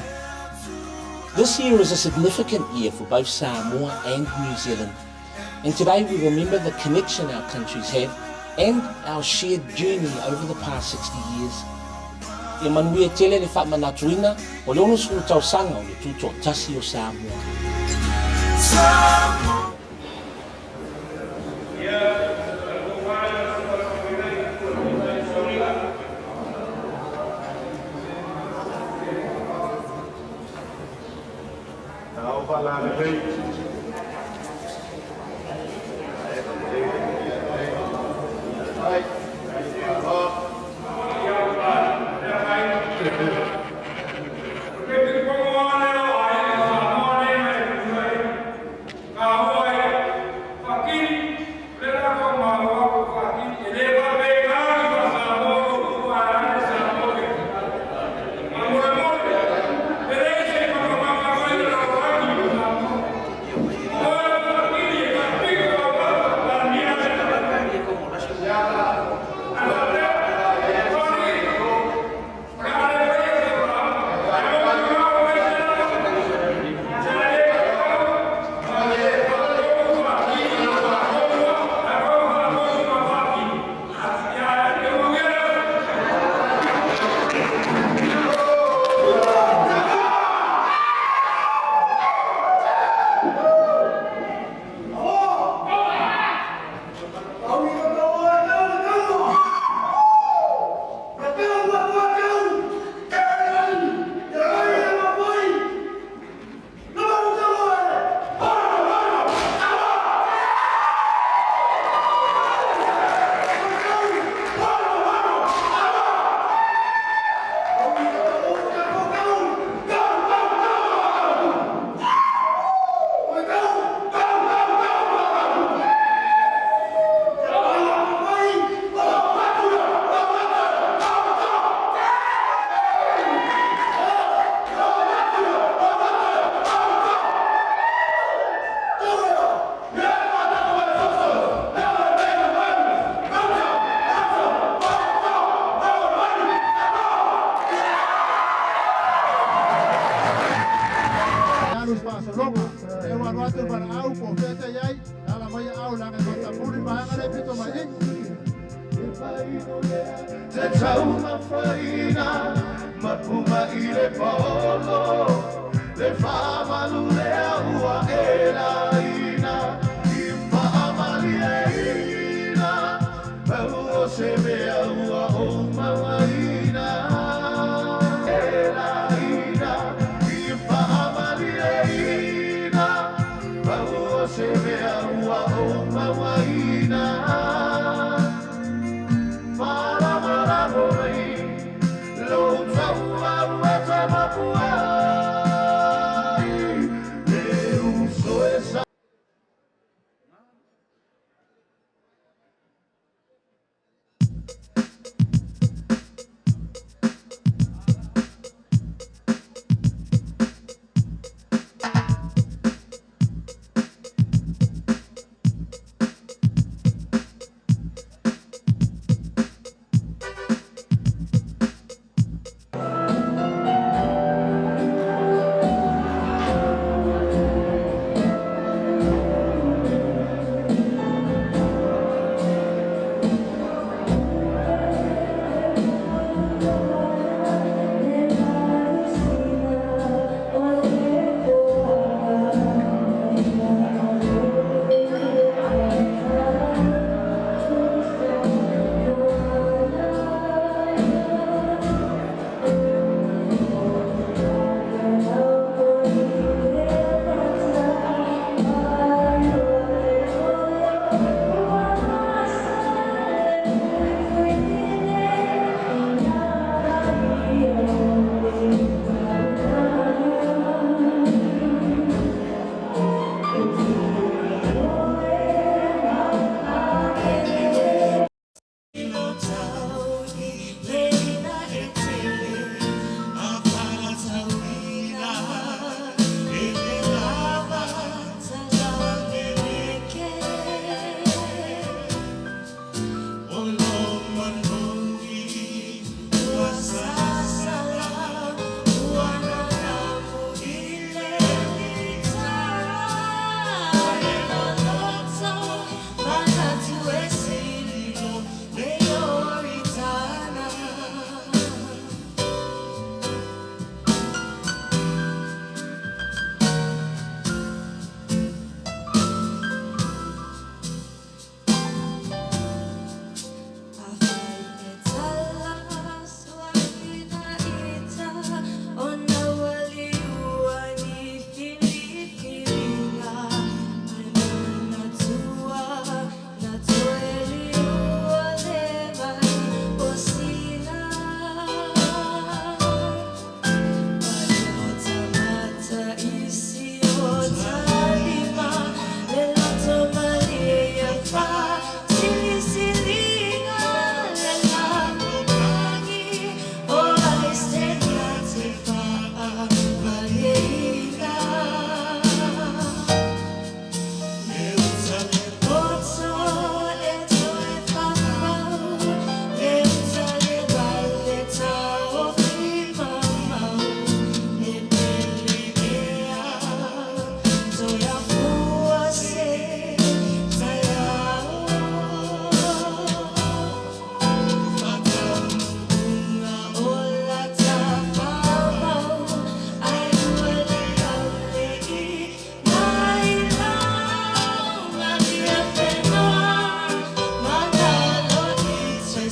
This year is a significant year for both Samoa and New Zealand. And today we remember the connection our countries have and our shared journey over the past 60 years. Ia manuia tele le faamanatuina o le 60 tausaga o le Tutoatasi o Samoa. Samoa.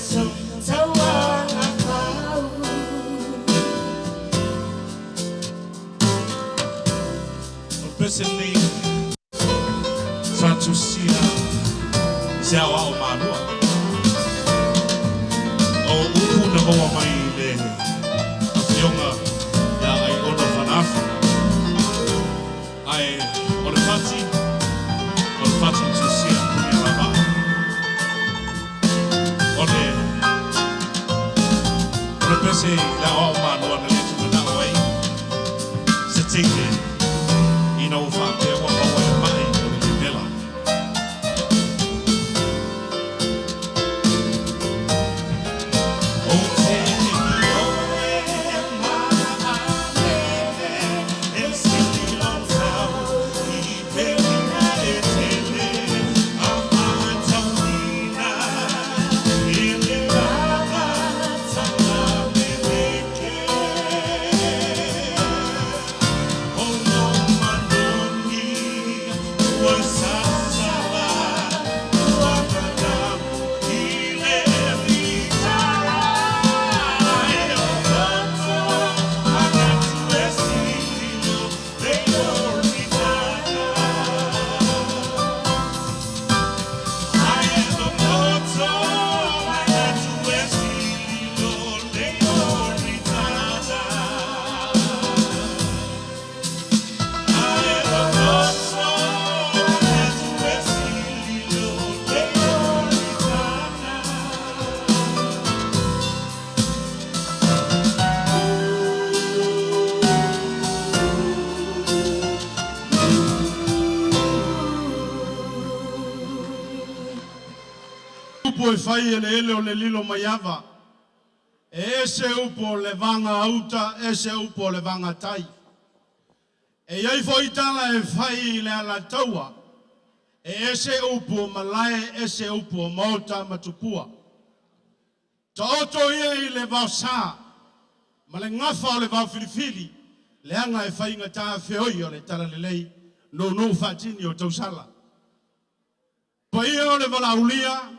O le pese lenei sa tusia i se aoao malua. O upu na maua mai i le Afioga ia Aiona Fanaafi. Ae o le fati, o le fati na tusia Punialavaa. O le o le pese i le aoao malua na le tumanao ai se teine ina ua faapea ua maua i le mai o le limela. Ou te ioe ma amene e sili lou tau i pelina e tele a matauina i le lava tala meleke o lou manogi ua sasala ua manamu i le vitara e o loto manatu e sililo le Ioritana. Ae loloto manatu e sililo le Ioritana. Ae loloto manatu e sililo le Ioritana. Upu e fai i eleele o le lilo mai ava, e ese upu o le vaga uta, ese upu o le vaga tai. E i ai foi tala e fai i le Alataua, e ese upu o malae, ese upu o maota ma tupua. Taoto ia i le vaosa ma le gafa o le vaofilifili, leaga e faigata feoi o le talalelei nounou faatini o tausala. Paia o le valaaulia,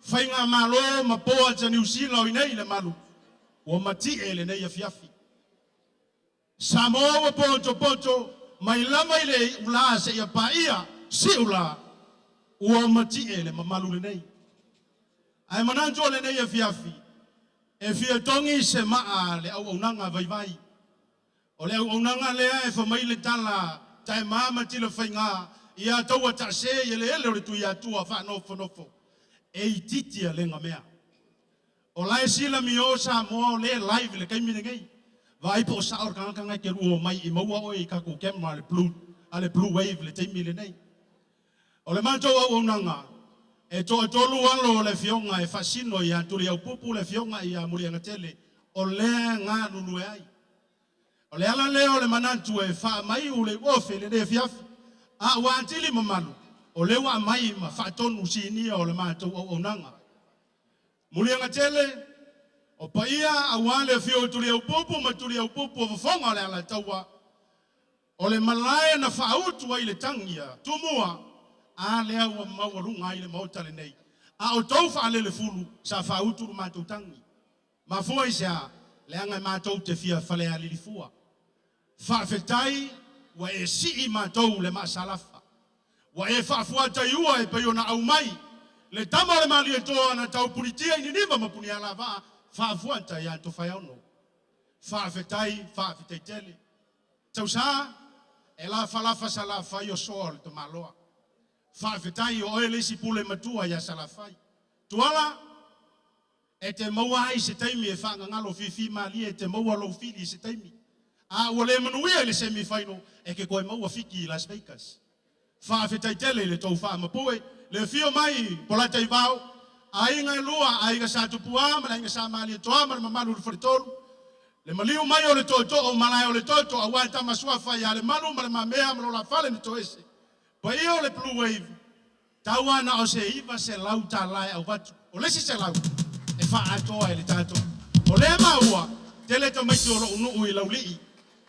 faigamalo ma boards a Niu Sila o i nei i le malu, ua mati'e i lenei afiafi. Samoa ua potopoto mai lava i le iulā seia paia siulā, ua mati'e le mamalu lenei. Ae manatu o lenei afiafi, e fia togi se maa le auaunaga vaivai. O le auaunaga lea e fai mai le tala taema ma tilafaiga ia taua taase i eleele o le Tuiatua faanofonofo e itiiti alega mea. O la e silamio Samoa o lea e live i le taimi lenei. Vaai po o sao le tagata na e te lua omai i maua oe i tatou camera a le Blue, a le Blue Wave i le taimi lenei. O le matou auaunaga, e toatolu alo o le afioga e faasino ia Tuliaupupu le afioga ia Muliagatele o lea e galulue ai. O le ala lea o le manatu e faamaiu le iuofe i lenei afiafi, a ua atili mamalu, o lea ua aumai ma faatonu sinia o le matou auaunaga. Muliagatele, o paia aua le afio o Tuliaupupu ma Tuliaupupu o fofoga o le Alataua, o le malae na faautu ai le tagi a Tumua, a lea ua maualuga ai le Maota lenei. A o tou faalelefulu sa faautu le matou tagi. Mafua i se a? Leaga e matou te fia falealili fua. Faafetai ua e sii matou le maasalafa. Ua e faafuataiua e pei ona aumai le tama o le Malietoa na taupulitia i Niniva ma Punialavaa faafuata ia Tofaeono. Faafetai, faafetai tele. Tausa, e lafalafa Salafai o soa o le tamaloa. Faafetai o oe le isi pule matua ia Salafai. Tuala, e te maua ai se taimi e faagagalo fifi malie e te maua lou fili i se taimi. A ua le manuia i le semi final, e ke toe maua fiki i Las Vegas. Faafetai tele i le tou faamapue, le afio mai Polataivao, aiga e lua, aiga Sa Tupuā ma le aiga Sa Malietoa ma le mamalu i le Faletolu, le maliu mai o le tootoo o malae o le toto aua tama suafa ia Lemalu ma Le Mamea ma lo la fale na toese. Paia o le Blue Wave, tau lava na o se $900 e avatu, o le isi 100 e faaatoa e le tatou. O lea maua, tele tamaiti o lou nuu i Laulii,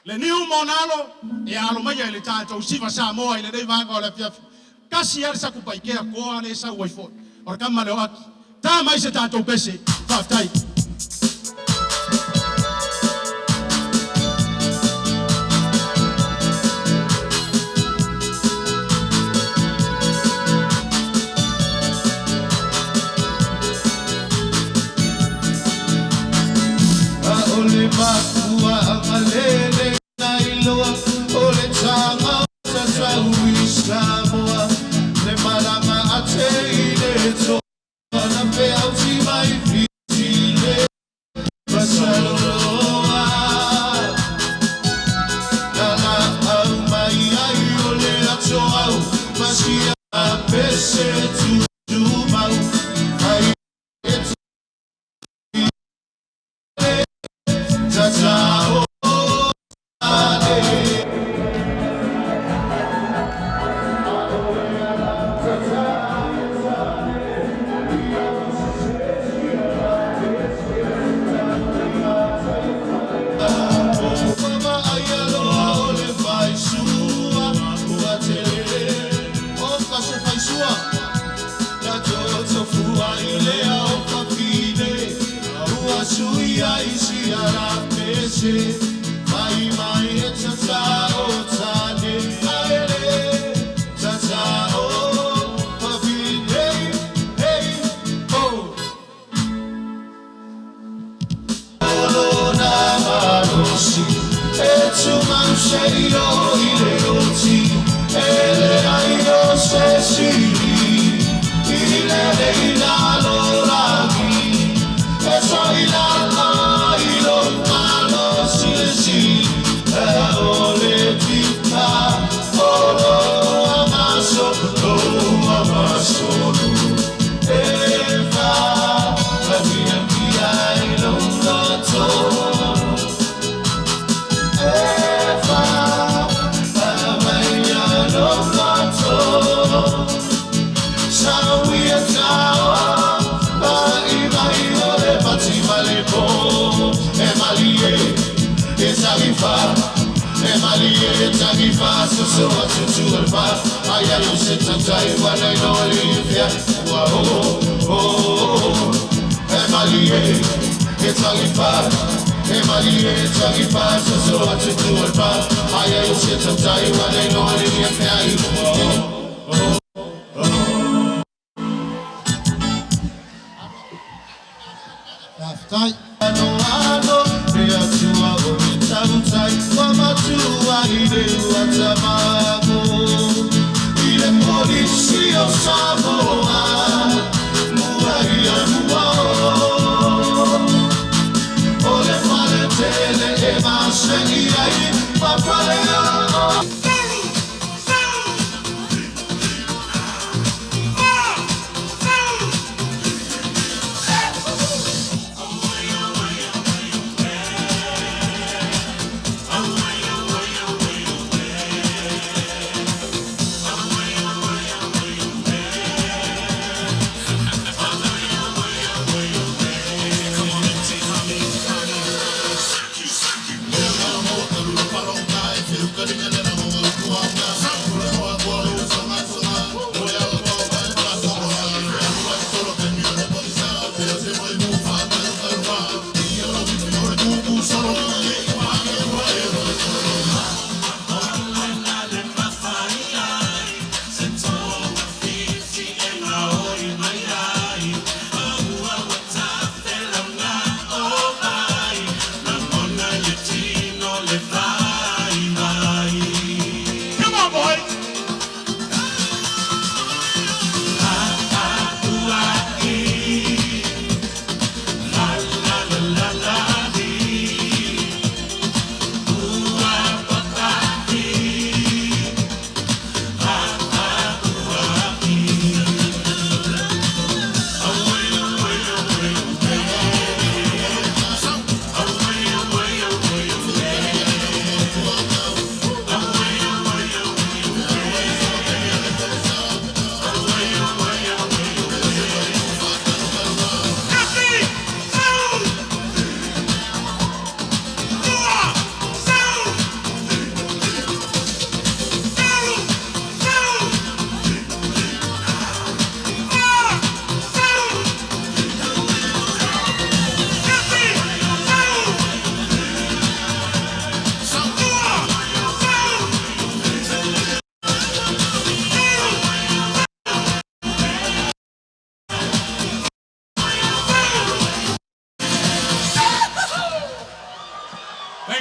le niu ma ona alo, e alo maia i le tatou siva Samoa i lenei vaega o le afiafi. Tasi lava le Satupaitea toa lea e sau ai foi, o le tama lea o Aki. Ta mai se tatou pese. Faafetai. A o le mafuaaga lele na iloa o le taga o tatau i Samoa le malaga a te i le toa na feauti mai Fiti le Masaloloa na laau mai ai o le atoau ma sia pese tumau ai e tatao ane. O le faisua ua tele o ka se faisua na totofua i le ao fafine ua suia i sia pese mai mai e tatao tane aele tatao fafine hey oh Lona malosi e tumau seio i le oti e le ai o se sili i le le i lalo lagi e so i lalo i lo malosi le si e o le tika o lo amaso lo amaso lo e fa la via via i lo loto e fa la via lo loto Sauia tao mai mai o le pati malepo e malie e tarifa e malie e tarifa so so atu tu le fa ai ai o se tautai wa nei no le fia ua o o e malie e tarifa e malie e tarifa so so atu tu le fa ai ai o se tautai wa nei no le fia ua o. Faafetai. Ano ano e atua o le tautai ua matua i le ua tamago i le polisi o Samoa mua ia mua o o le fale tele e maseni ai ma fale o.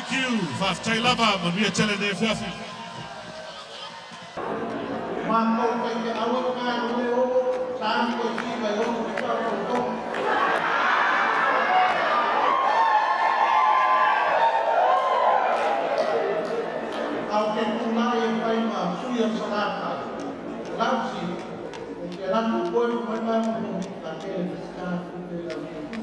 Thank you. Faafetai lava. Manuia tele lenei afiafi. Matou faifeau e galulue ono sa toe siva e ono i faafautauga. A o ke tulai e fai ma sui o Salafai, o lau sila, ou te alu atu koe ma mai mai ma mo ka tele Minisita o Tupe i lau tusi.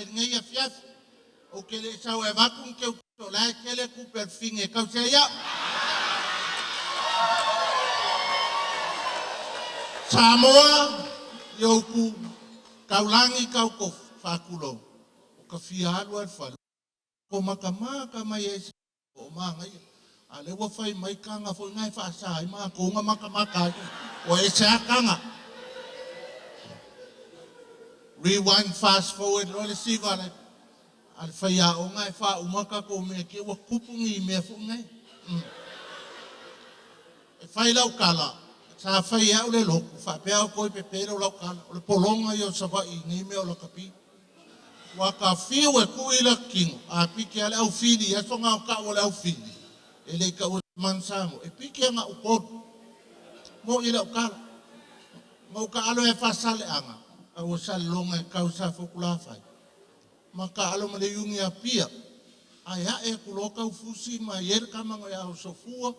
Lenei afiafi, ou te le i sau e avatu ni teutusi o la e tele tupe a le fine e tausi ai au. Samoa i ou tu Taulagi kau tofu, faatulou, o ka fia alu a i le fale, ko makamaka mai ai se o manaia, a lea ua fai mai kaga foi na e faasa ai matou na makamaka ai, ua ese a kaga. Rewind fast forward loa le siva a le faiaoga e faauma tatou mea ke ua tupu ni mea foi nei. E fai lau tala, sa fai e au le lotu, faapea outou e pepelo lau tala, o le pologa ia o Savaii i nei mea o lakapi. Ua ta fiu e tui i laka tino, a piki a le au fili i aso na o tau o le au fili, e le i taua e man Samoa, e piki a na Upolu. Moʻi lau tala. Ma ou taalo e faasaleaga, a ua saleloga e kau sa Fokulafai. Ma taalo ma le iugi a Apia, ae ae atu loa tau fusi ma i ai le kama na ia Sofua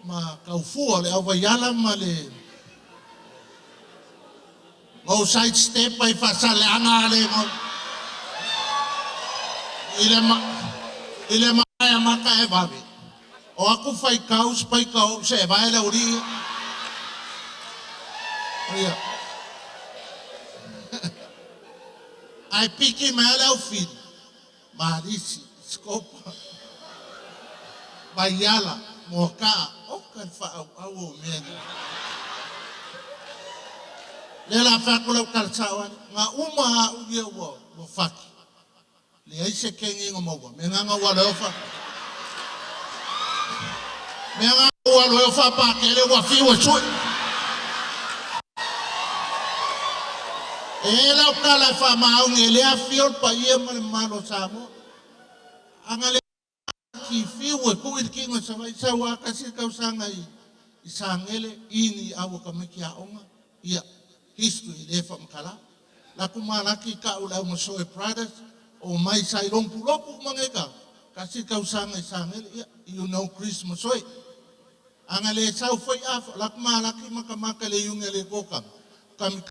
ma Taufua le au vaiala ma le no side step ai faasaleaga a le no i le ma i le maea maka e vave o aku faitau spaika o se e vae le uri ia ae piki mai le au fili Malisi, Sikopa, Vaiala, Moakaa, oka le faaauau o mea nei. Lea la fai atu lau tala sao ale, na uma a au ia ua, ua faki. Leai se kegi na maua, mea na na ua alo fa. Mea na ua alo fa pa kele ua fiu e sui. E lau tala e faamaoni e le afifio le paia ma le mamalu o Samoa. A na le ki fiu e tuu i le kino i Savaii sau a tasi le tausaga i i Sagele i ni au a tamaiti aoga ia history e le faamatala. Laku malaki ka'u le au masoe Brothers o mai sa i Lompulopu uma nei ka tasi le tausaga i Sagele ia you know Chris Masoe. A na le sau foi a laku malaki makamaka le iugi a le kokama kami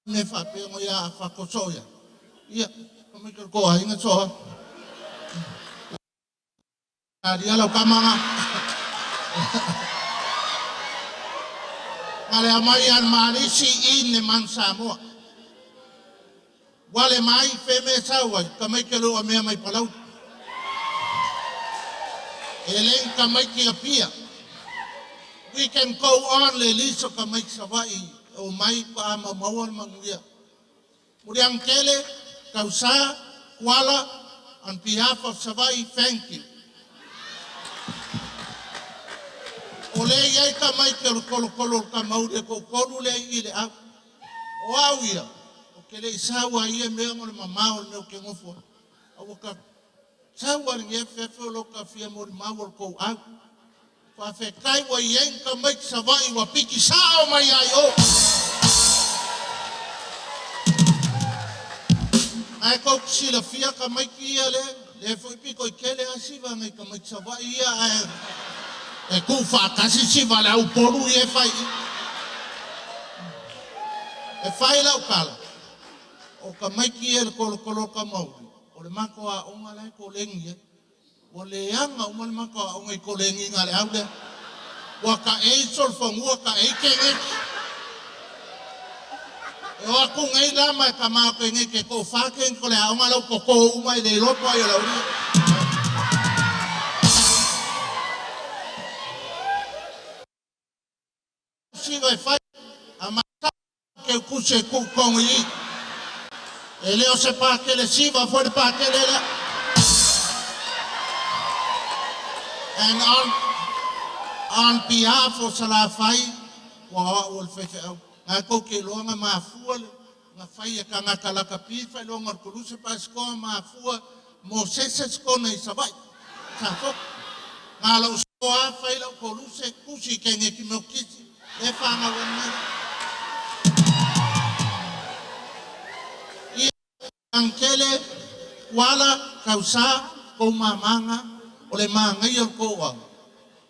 Me faapea ngo ia a fakoso ia. Ia, ka mai ka ko ai nga soa. Aria lau kamanga. Nga le amai al malisi i ne man Samoa. Wale mai fe me sau ai, ka mai ke lua mea mai palau. E leng ka mai ki apia. We can go on le liso ka mai Savaii o mai pa a maumau le manuia. Muliangkele, Tausa, Kuala, on behalf of Savaii, thank you. O le i ai ka mai ke o le kolokolo o le kamauli e koukolu le i le au. O au ia, o ke le i sau a ia mea ngo le mamao o le mea o ke ngofo. A ua ka sau a le nge fefe o lo ka fia mori mau o le kou au. Faafetai ua i ai ni tamaiti Savaii ua piki sao mai ai o. Ae tou te silafia tamaiti ia le, le foi pito i tele a siva nai tamaiti Savaii ia ae e tuu faatasi siva le au Upolu ia e fai i. E fai lau tala, o tamaiti ia le kolokolo o Tamauli, o le matou aoga la e koleni ai. Ua leaga uma le matou aoga i kolegiga a le au lea. Ua taei solofanua, taei keneti. E o atu nei la ma e tama o keneti e toafa keneti o le aoga la ua toto uma e le iloa po o ai o le aualii. Siva e fai a ma keu kusi e tuu tonu i i. E le o se pakele siva foi le pakele lea. And on, on behalf of Salafai, ua o a'u o le faifeau, ga kou ke iloa ga mafua le ga fai e tagata lakapi faailoga o le koluse pasikoa mafua Mosese sikona i Savaii sa Ga lou sikoa fai lau koluse tusi i kenge ki Melkisi le fanau ai mai Ia Ankele, Kuala, Kausa, kou mamaga, o le magaia o le kou au.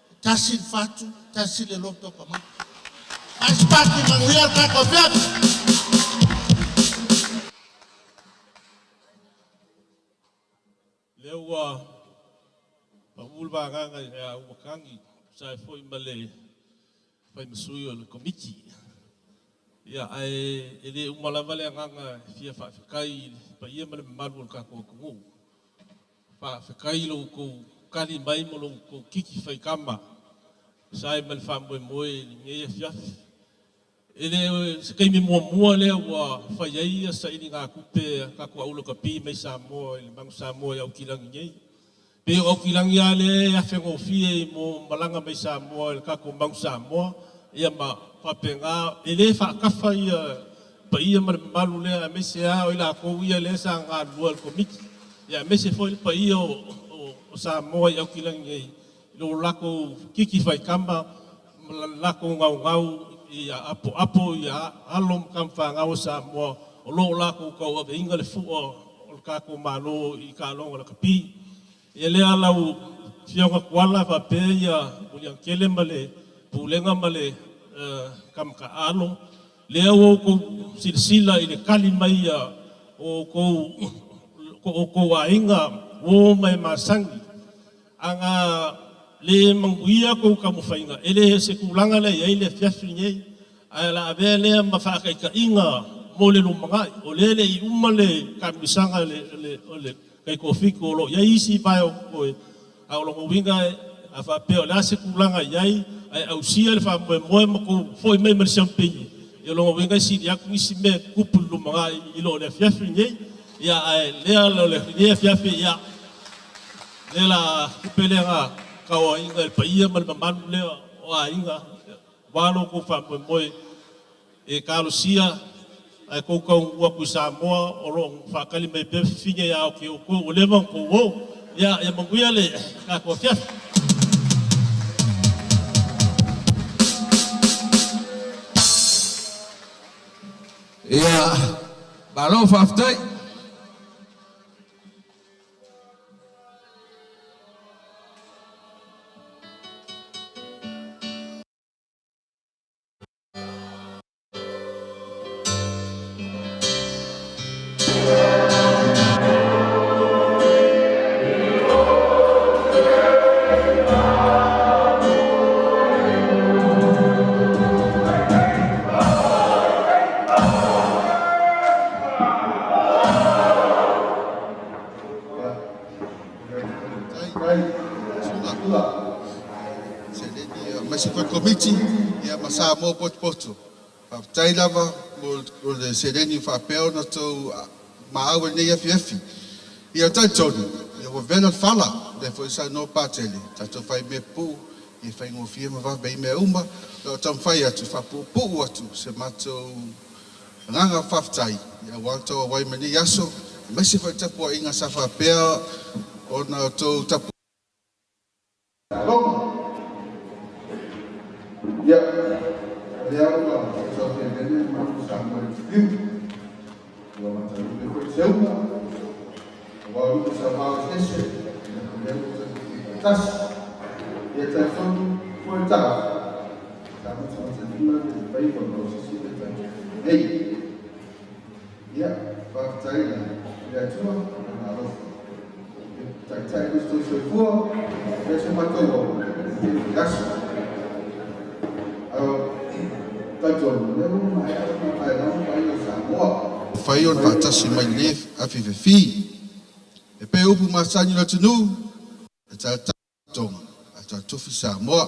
E tasi le fatu, tasi le loto o ka mata. Faisipaki manuia le tatou afiafi. Lea ua pau le vagaga ia Umakangi, tusa ai foi ma le fai ma sui o le Komiti. Ia, ae e le uma lava le agaga e fia faafetai i le paia ma le mamalu o le tatou atunuu. Faafetai i lo outou tali mai ma lo outou kiki faitama e tusa ai ma le faamoemoe i lenei afiafi. E le o se taimi muamua lea ua fai ai sailigatupe a tatou au lakapi mai Samoa i le Manu Samoa i Aukilani nei. Pei o Aukilani lava lea e afegofie i mo malaga mai Samoa i le tatou Manu Samoa, ia ma faapena e le faatafa ia paia ma le mamalu lea aemaise lava o i latou ia lea sa galulue i le Komiti, ia aemaise foi le paia o Samoa i Aukilani nei i lo latou kiki faitama ma le latou gaugau ia apoapo ia alo ma tama fanau a Samoa o lo o latou tauaveina le fua o le tatou Malo i taaloga lakapi. Ia lea lau Afioga Tuala faapea ia Muliautele ma le Pulega ma le tama taaalo, lea ua outou silasila i le tali mai a outou ko outou aiga uo ma e masani. Ana le manuia kou taumafaiga, e le se tulaga lea e i ai le afiafi lenei, ae o le a avea lea ma faataitaiga mo le lumanai. O lea e le i uma le taamilosaga o le taitoafitu o lo o i ai isi vae o totoe, a o lona uiga a faapea o le a se tulaga e i ai, ae ausia le faamoemoe ma tou foi mai ma le siamupini, o lona uiga e sili atu nisi mea e tutupu i le lumanai i lo le afiafi lenei. Ia, ae lea o lenei afiafi, ia, Lea la tupe lea na tauaiga i le paia ma le mamalu lea o aiga aua lo outou faamoemoe e talosia ae tou taunuu atu i Samoa o lo o faatali mai pea fafine ia te outou ua leva ona outou o. Ia, ia manuia le tatou afiafi. Ia, malo faafetai. Aemaise foi le Komiti ma Samoa potopoto. Faafetai lava mo le seleni ua faapea ona outou maau i lenei afiafi. Ia talitonu, ia ua vela le fala, lea foi e saunoa Patele, tatou fai mea pupuu, ia faigofie ma vave ai mea uma. O lo o taumafai atu e faapuupuu atu se matou Agaga faafetai aua le tou auai mai nei aso, aemaise foi le tapuaiga sa faapea ona outou tapu. Roma. Ia, o lea ua saufiavene le malu Samoa i le fiu. Ua matalupe foi le seuga, aua o lupe sa vao eseese, ia o lea ua toe faatasi. Ia talitonu foi le tala, Sa matamata lima le faiva o sisi le tatou nei. Ia, faafetai i le Atua i Lona alofa. E taitai foi se tou soifua, ia se matou ola i lenei aso. Talitonu, o lea ua maea ona paelago paia o Samoa. Mafai ona faatasi mai lenei afiafi. E pei o upu masani o le atunuu, e talatala Tonga, a tautofi Samoa.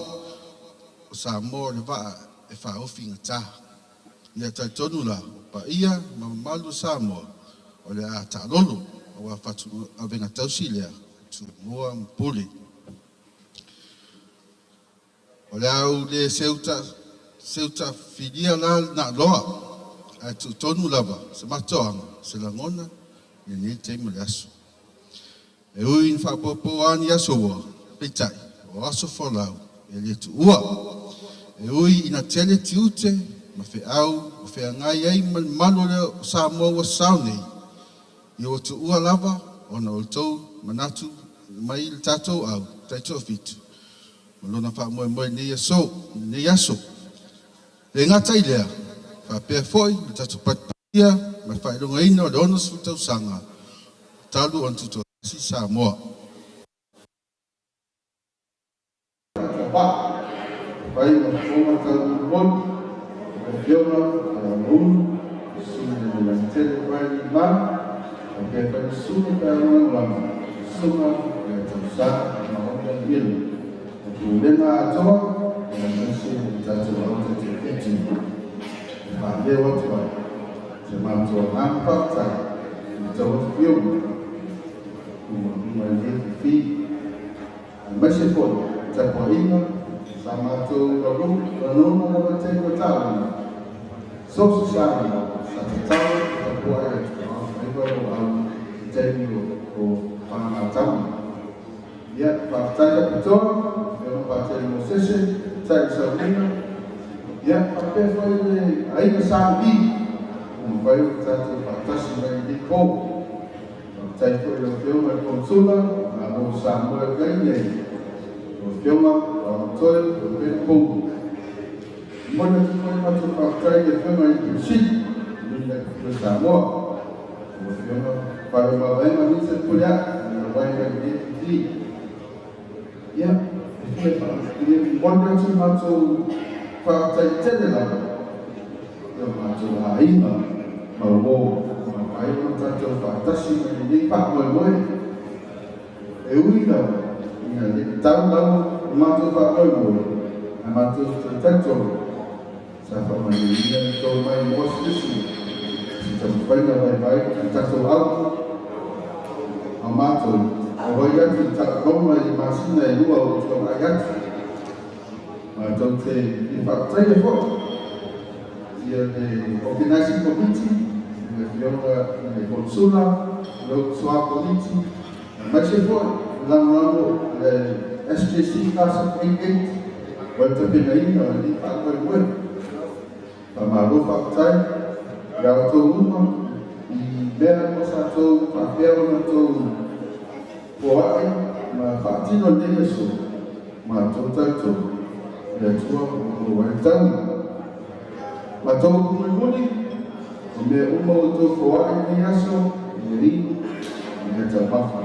O Samoa o le vaa e faaofi gata. Ia talitonu la, o paia ma mamalu o Samoa, o le a taalolo auā fatuavega tausi lea Tumua ma Pule. O le a ou le seu taafilia la le naaloa, ae tuutonu lava se matoaga, se lagona i lenei taimi o le aso. E ui ina faapopo lava ni aso ua, peitai, o aso folau e le tuua. E ui ina tele tiute ma feau o feagai ai ma le mamalu o le Samoa ua sao nei, ia ua tuua lava ona o le tou manatu mai i le tatou au taitoafitu ma lona faamoemoe i lenei aso, lenei aso. E le gata i lea, faapea foi le tatou patipatia ma le faailogaina o le 60 tausaga talu ona tutoatasi Samoa. Faatauva, e fai ma fofoga taumolimoli i le Afioga ia Laugaulu, le Susuga ia Lealailatele Brian Lee faapea foi le Susuga i Feaga Lagolago, le Susuga ia Tausa Maota Milo, le Pulega atoa aemaise le tatou au taitaifetu. E faaleo atu ai se matou agaga faafetai i le tou afioga ua luma i lenei fifi, aemaise foi le tapuaiga sa matou lagona lava i taimi o taaloga, so o se Samoa sa tatalo ma tapuai atu a o faiva lou au i taimi o fagatama. Ia, faafetai faapitoa i Afioga Patele Mosese, Tali Saulina, ia faapea foi le aiga Sa Lee ua mafai ona tatou faatasi mai i lenei po. Faafetai foi i lau Afioga i le Konesula Malo o Samoa i Ukaine nei, lau Afioga Aotoe Lopena Poulu. E momoli atu foi le matou faafetai i le Afioga i le Pule Sili, le Pule Samoa, lau Afioga Faleomavaega Vincent Pulea'i i lau vae mai lenei fifi. Ia, e fia momoli atu le matou faafetai tele lava i o matou aiga ma uo ua mafai ona tatou faatasi mai lenei faamoemoe. E ui lava ina le i tau lava o matou faamoemoe, ae matou te talitonu sa faamanuiaina le tou mai moa silisi i se taumafaiga vaivai a tatou au a matou auai atu i taumauga i masina e lua ua tuanai atu. Matou te fia faafetaia foi ia le Organising Committee, le Afioga i le Konesula, le Soa Komiti, aemaise foi le lagolago a le SJC Class of 88 mo le tapenaina o lenei faamoemoe. Faamalo faafetai i a outou uma i mea uma sa outou faapea ona outou foai ma faatino i lenei aso, matou talitonu i le Atua ua maua ai le taui. Matou upu mulimuli, o mea uma ua outou foai i lenei aso, i le inu, i mea taumafa,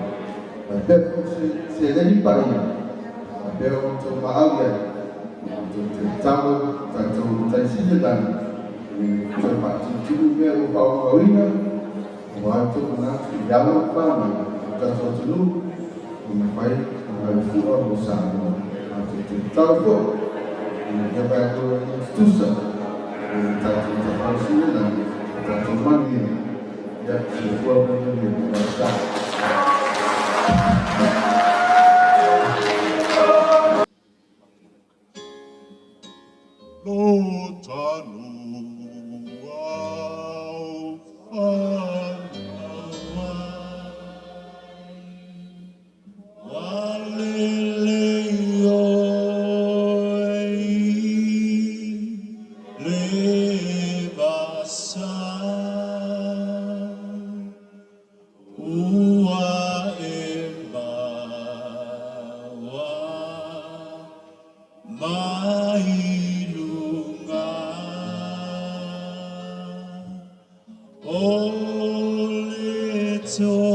faapea foi se seleni paia, faapea ona outou maau i ai, matou te tatalo tatou Matai Sili i Lagi e toe faatutulu mea ua faaauauina aua le tou manatu i alo ma fanau o tatou atunuu ua mafai ona alafua mo Samoa. Matou te tatalo foi ina ia vaealoa i tutusa o le tatou Tapaau Sili i Lagi o tatou manuia. Ia, soifua ma ia manuia. Faafetai. Ua e maua mai luga o le tofi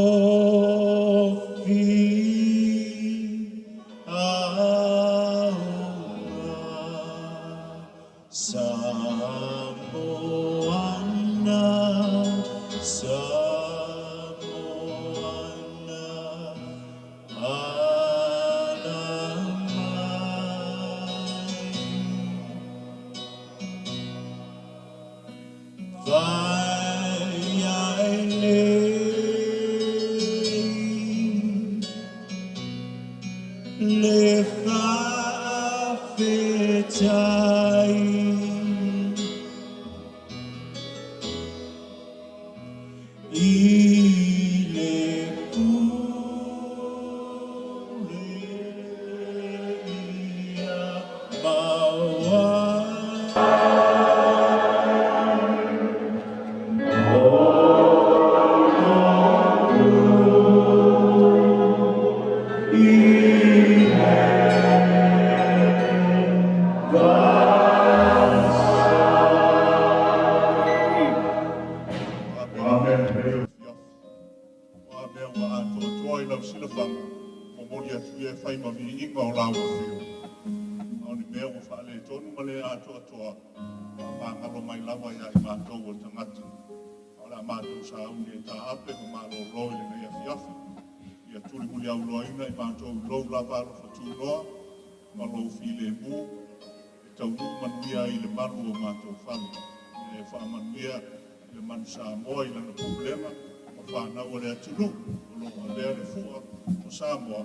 auga Samoana, Samoana, ala mai. Vai ai le. I le pule ia mau ai. O a mea ua atoatoa i lau silafaga, momoli atu ia e fai ma viiga o lau afio. A o ni mea ua faaletonu ma le atoatoa, faamagalo mai lava ia i matou o tagata. A o le a matou sauni e taape ma malolo i lenei afiafi, ia tulimuliauloaina i matou i lou lava alofa tunoa ma lou filemu, e taunuu manuia ai i le malu o matou fale. Ia e faamanuia i le Manu Samoa i lana pulega ma fanau a le atunuu o lo o avea le fua o Samoa i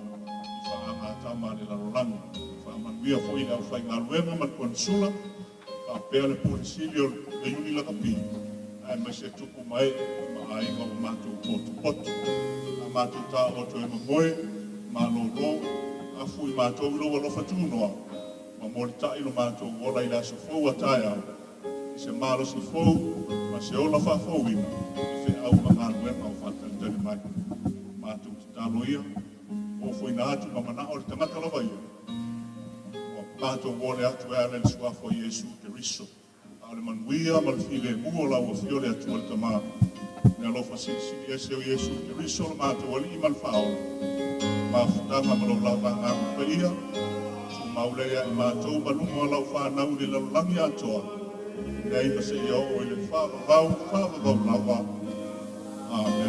faagatama a le lalolagi. Faamanuia foi i le aufaigaluega ma le Konesula faapea le Pule Sili o le Iuni Lakapi aemaise tupu ma ee ma aiga ua matou potopoto. A matou taooto e momoe, malolo, afu i matou i lou alofa tunoa, ma molitai lo matou ola i le aso fou a taeao, i se malosi fou ma se ola faafouina i feau ma galuega o faatalitali mai. Matou tatalo ia, ofoina atu ma manao le tagata lava ia, ua matou ole atu e ala i le Suafa o Iesu Keriso. A o le manuia ma le filemu o lau Afio le Atua le Tama, le alofa silisili ese o Iesu Keriso lo matou Alii ma le Faaola, mafutaga ma lou lava Agaga Paia, tumau lea ia i matou ma luma o lau fanau i le lalolagi atoa, nei ma seia oo i le faavavau, faavavau lava. Amene.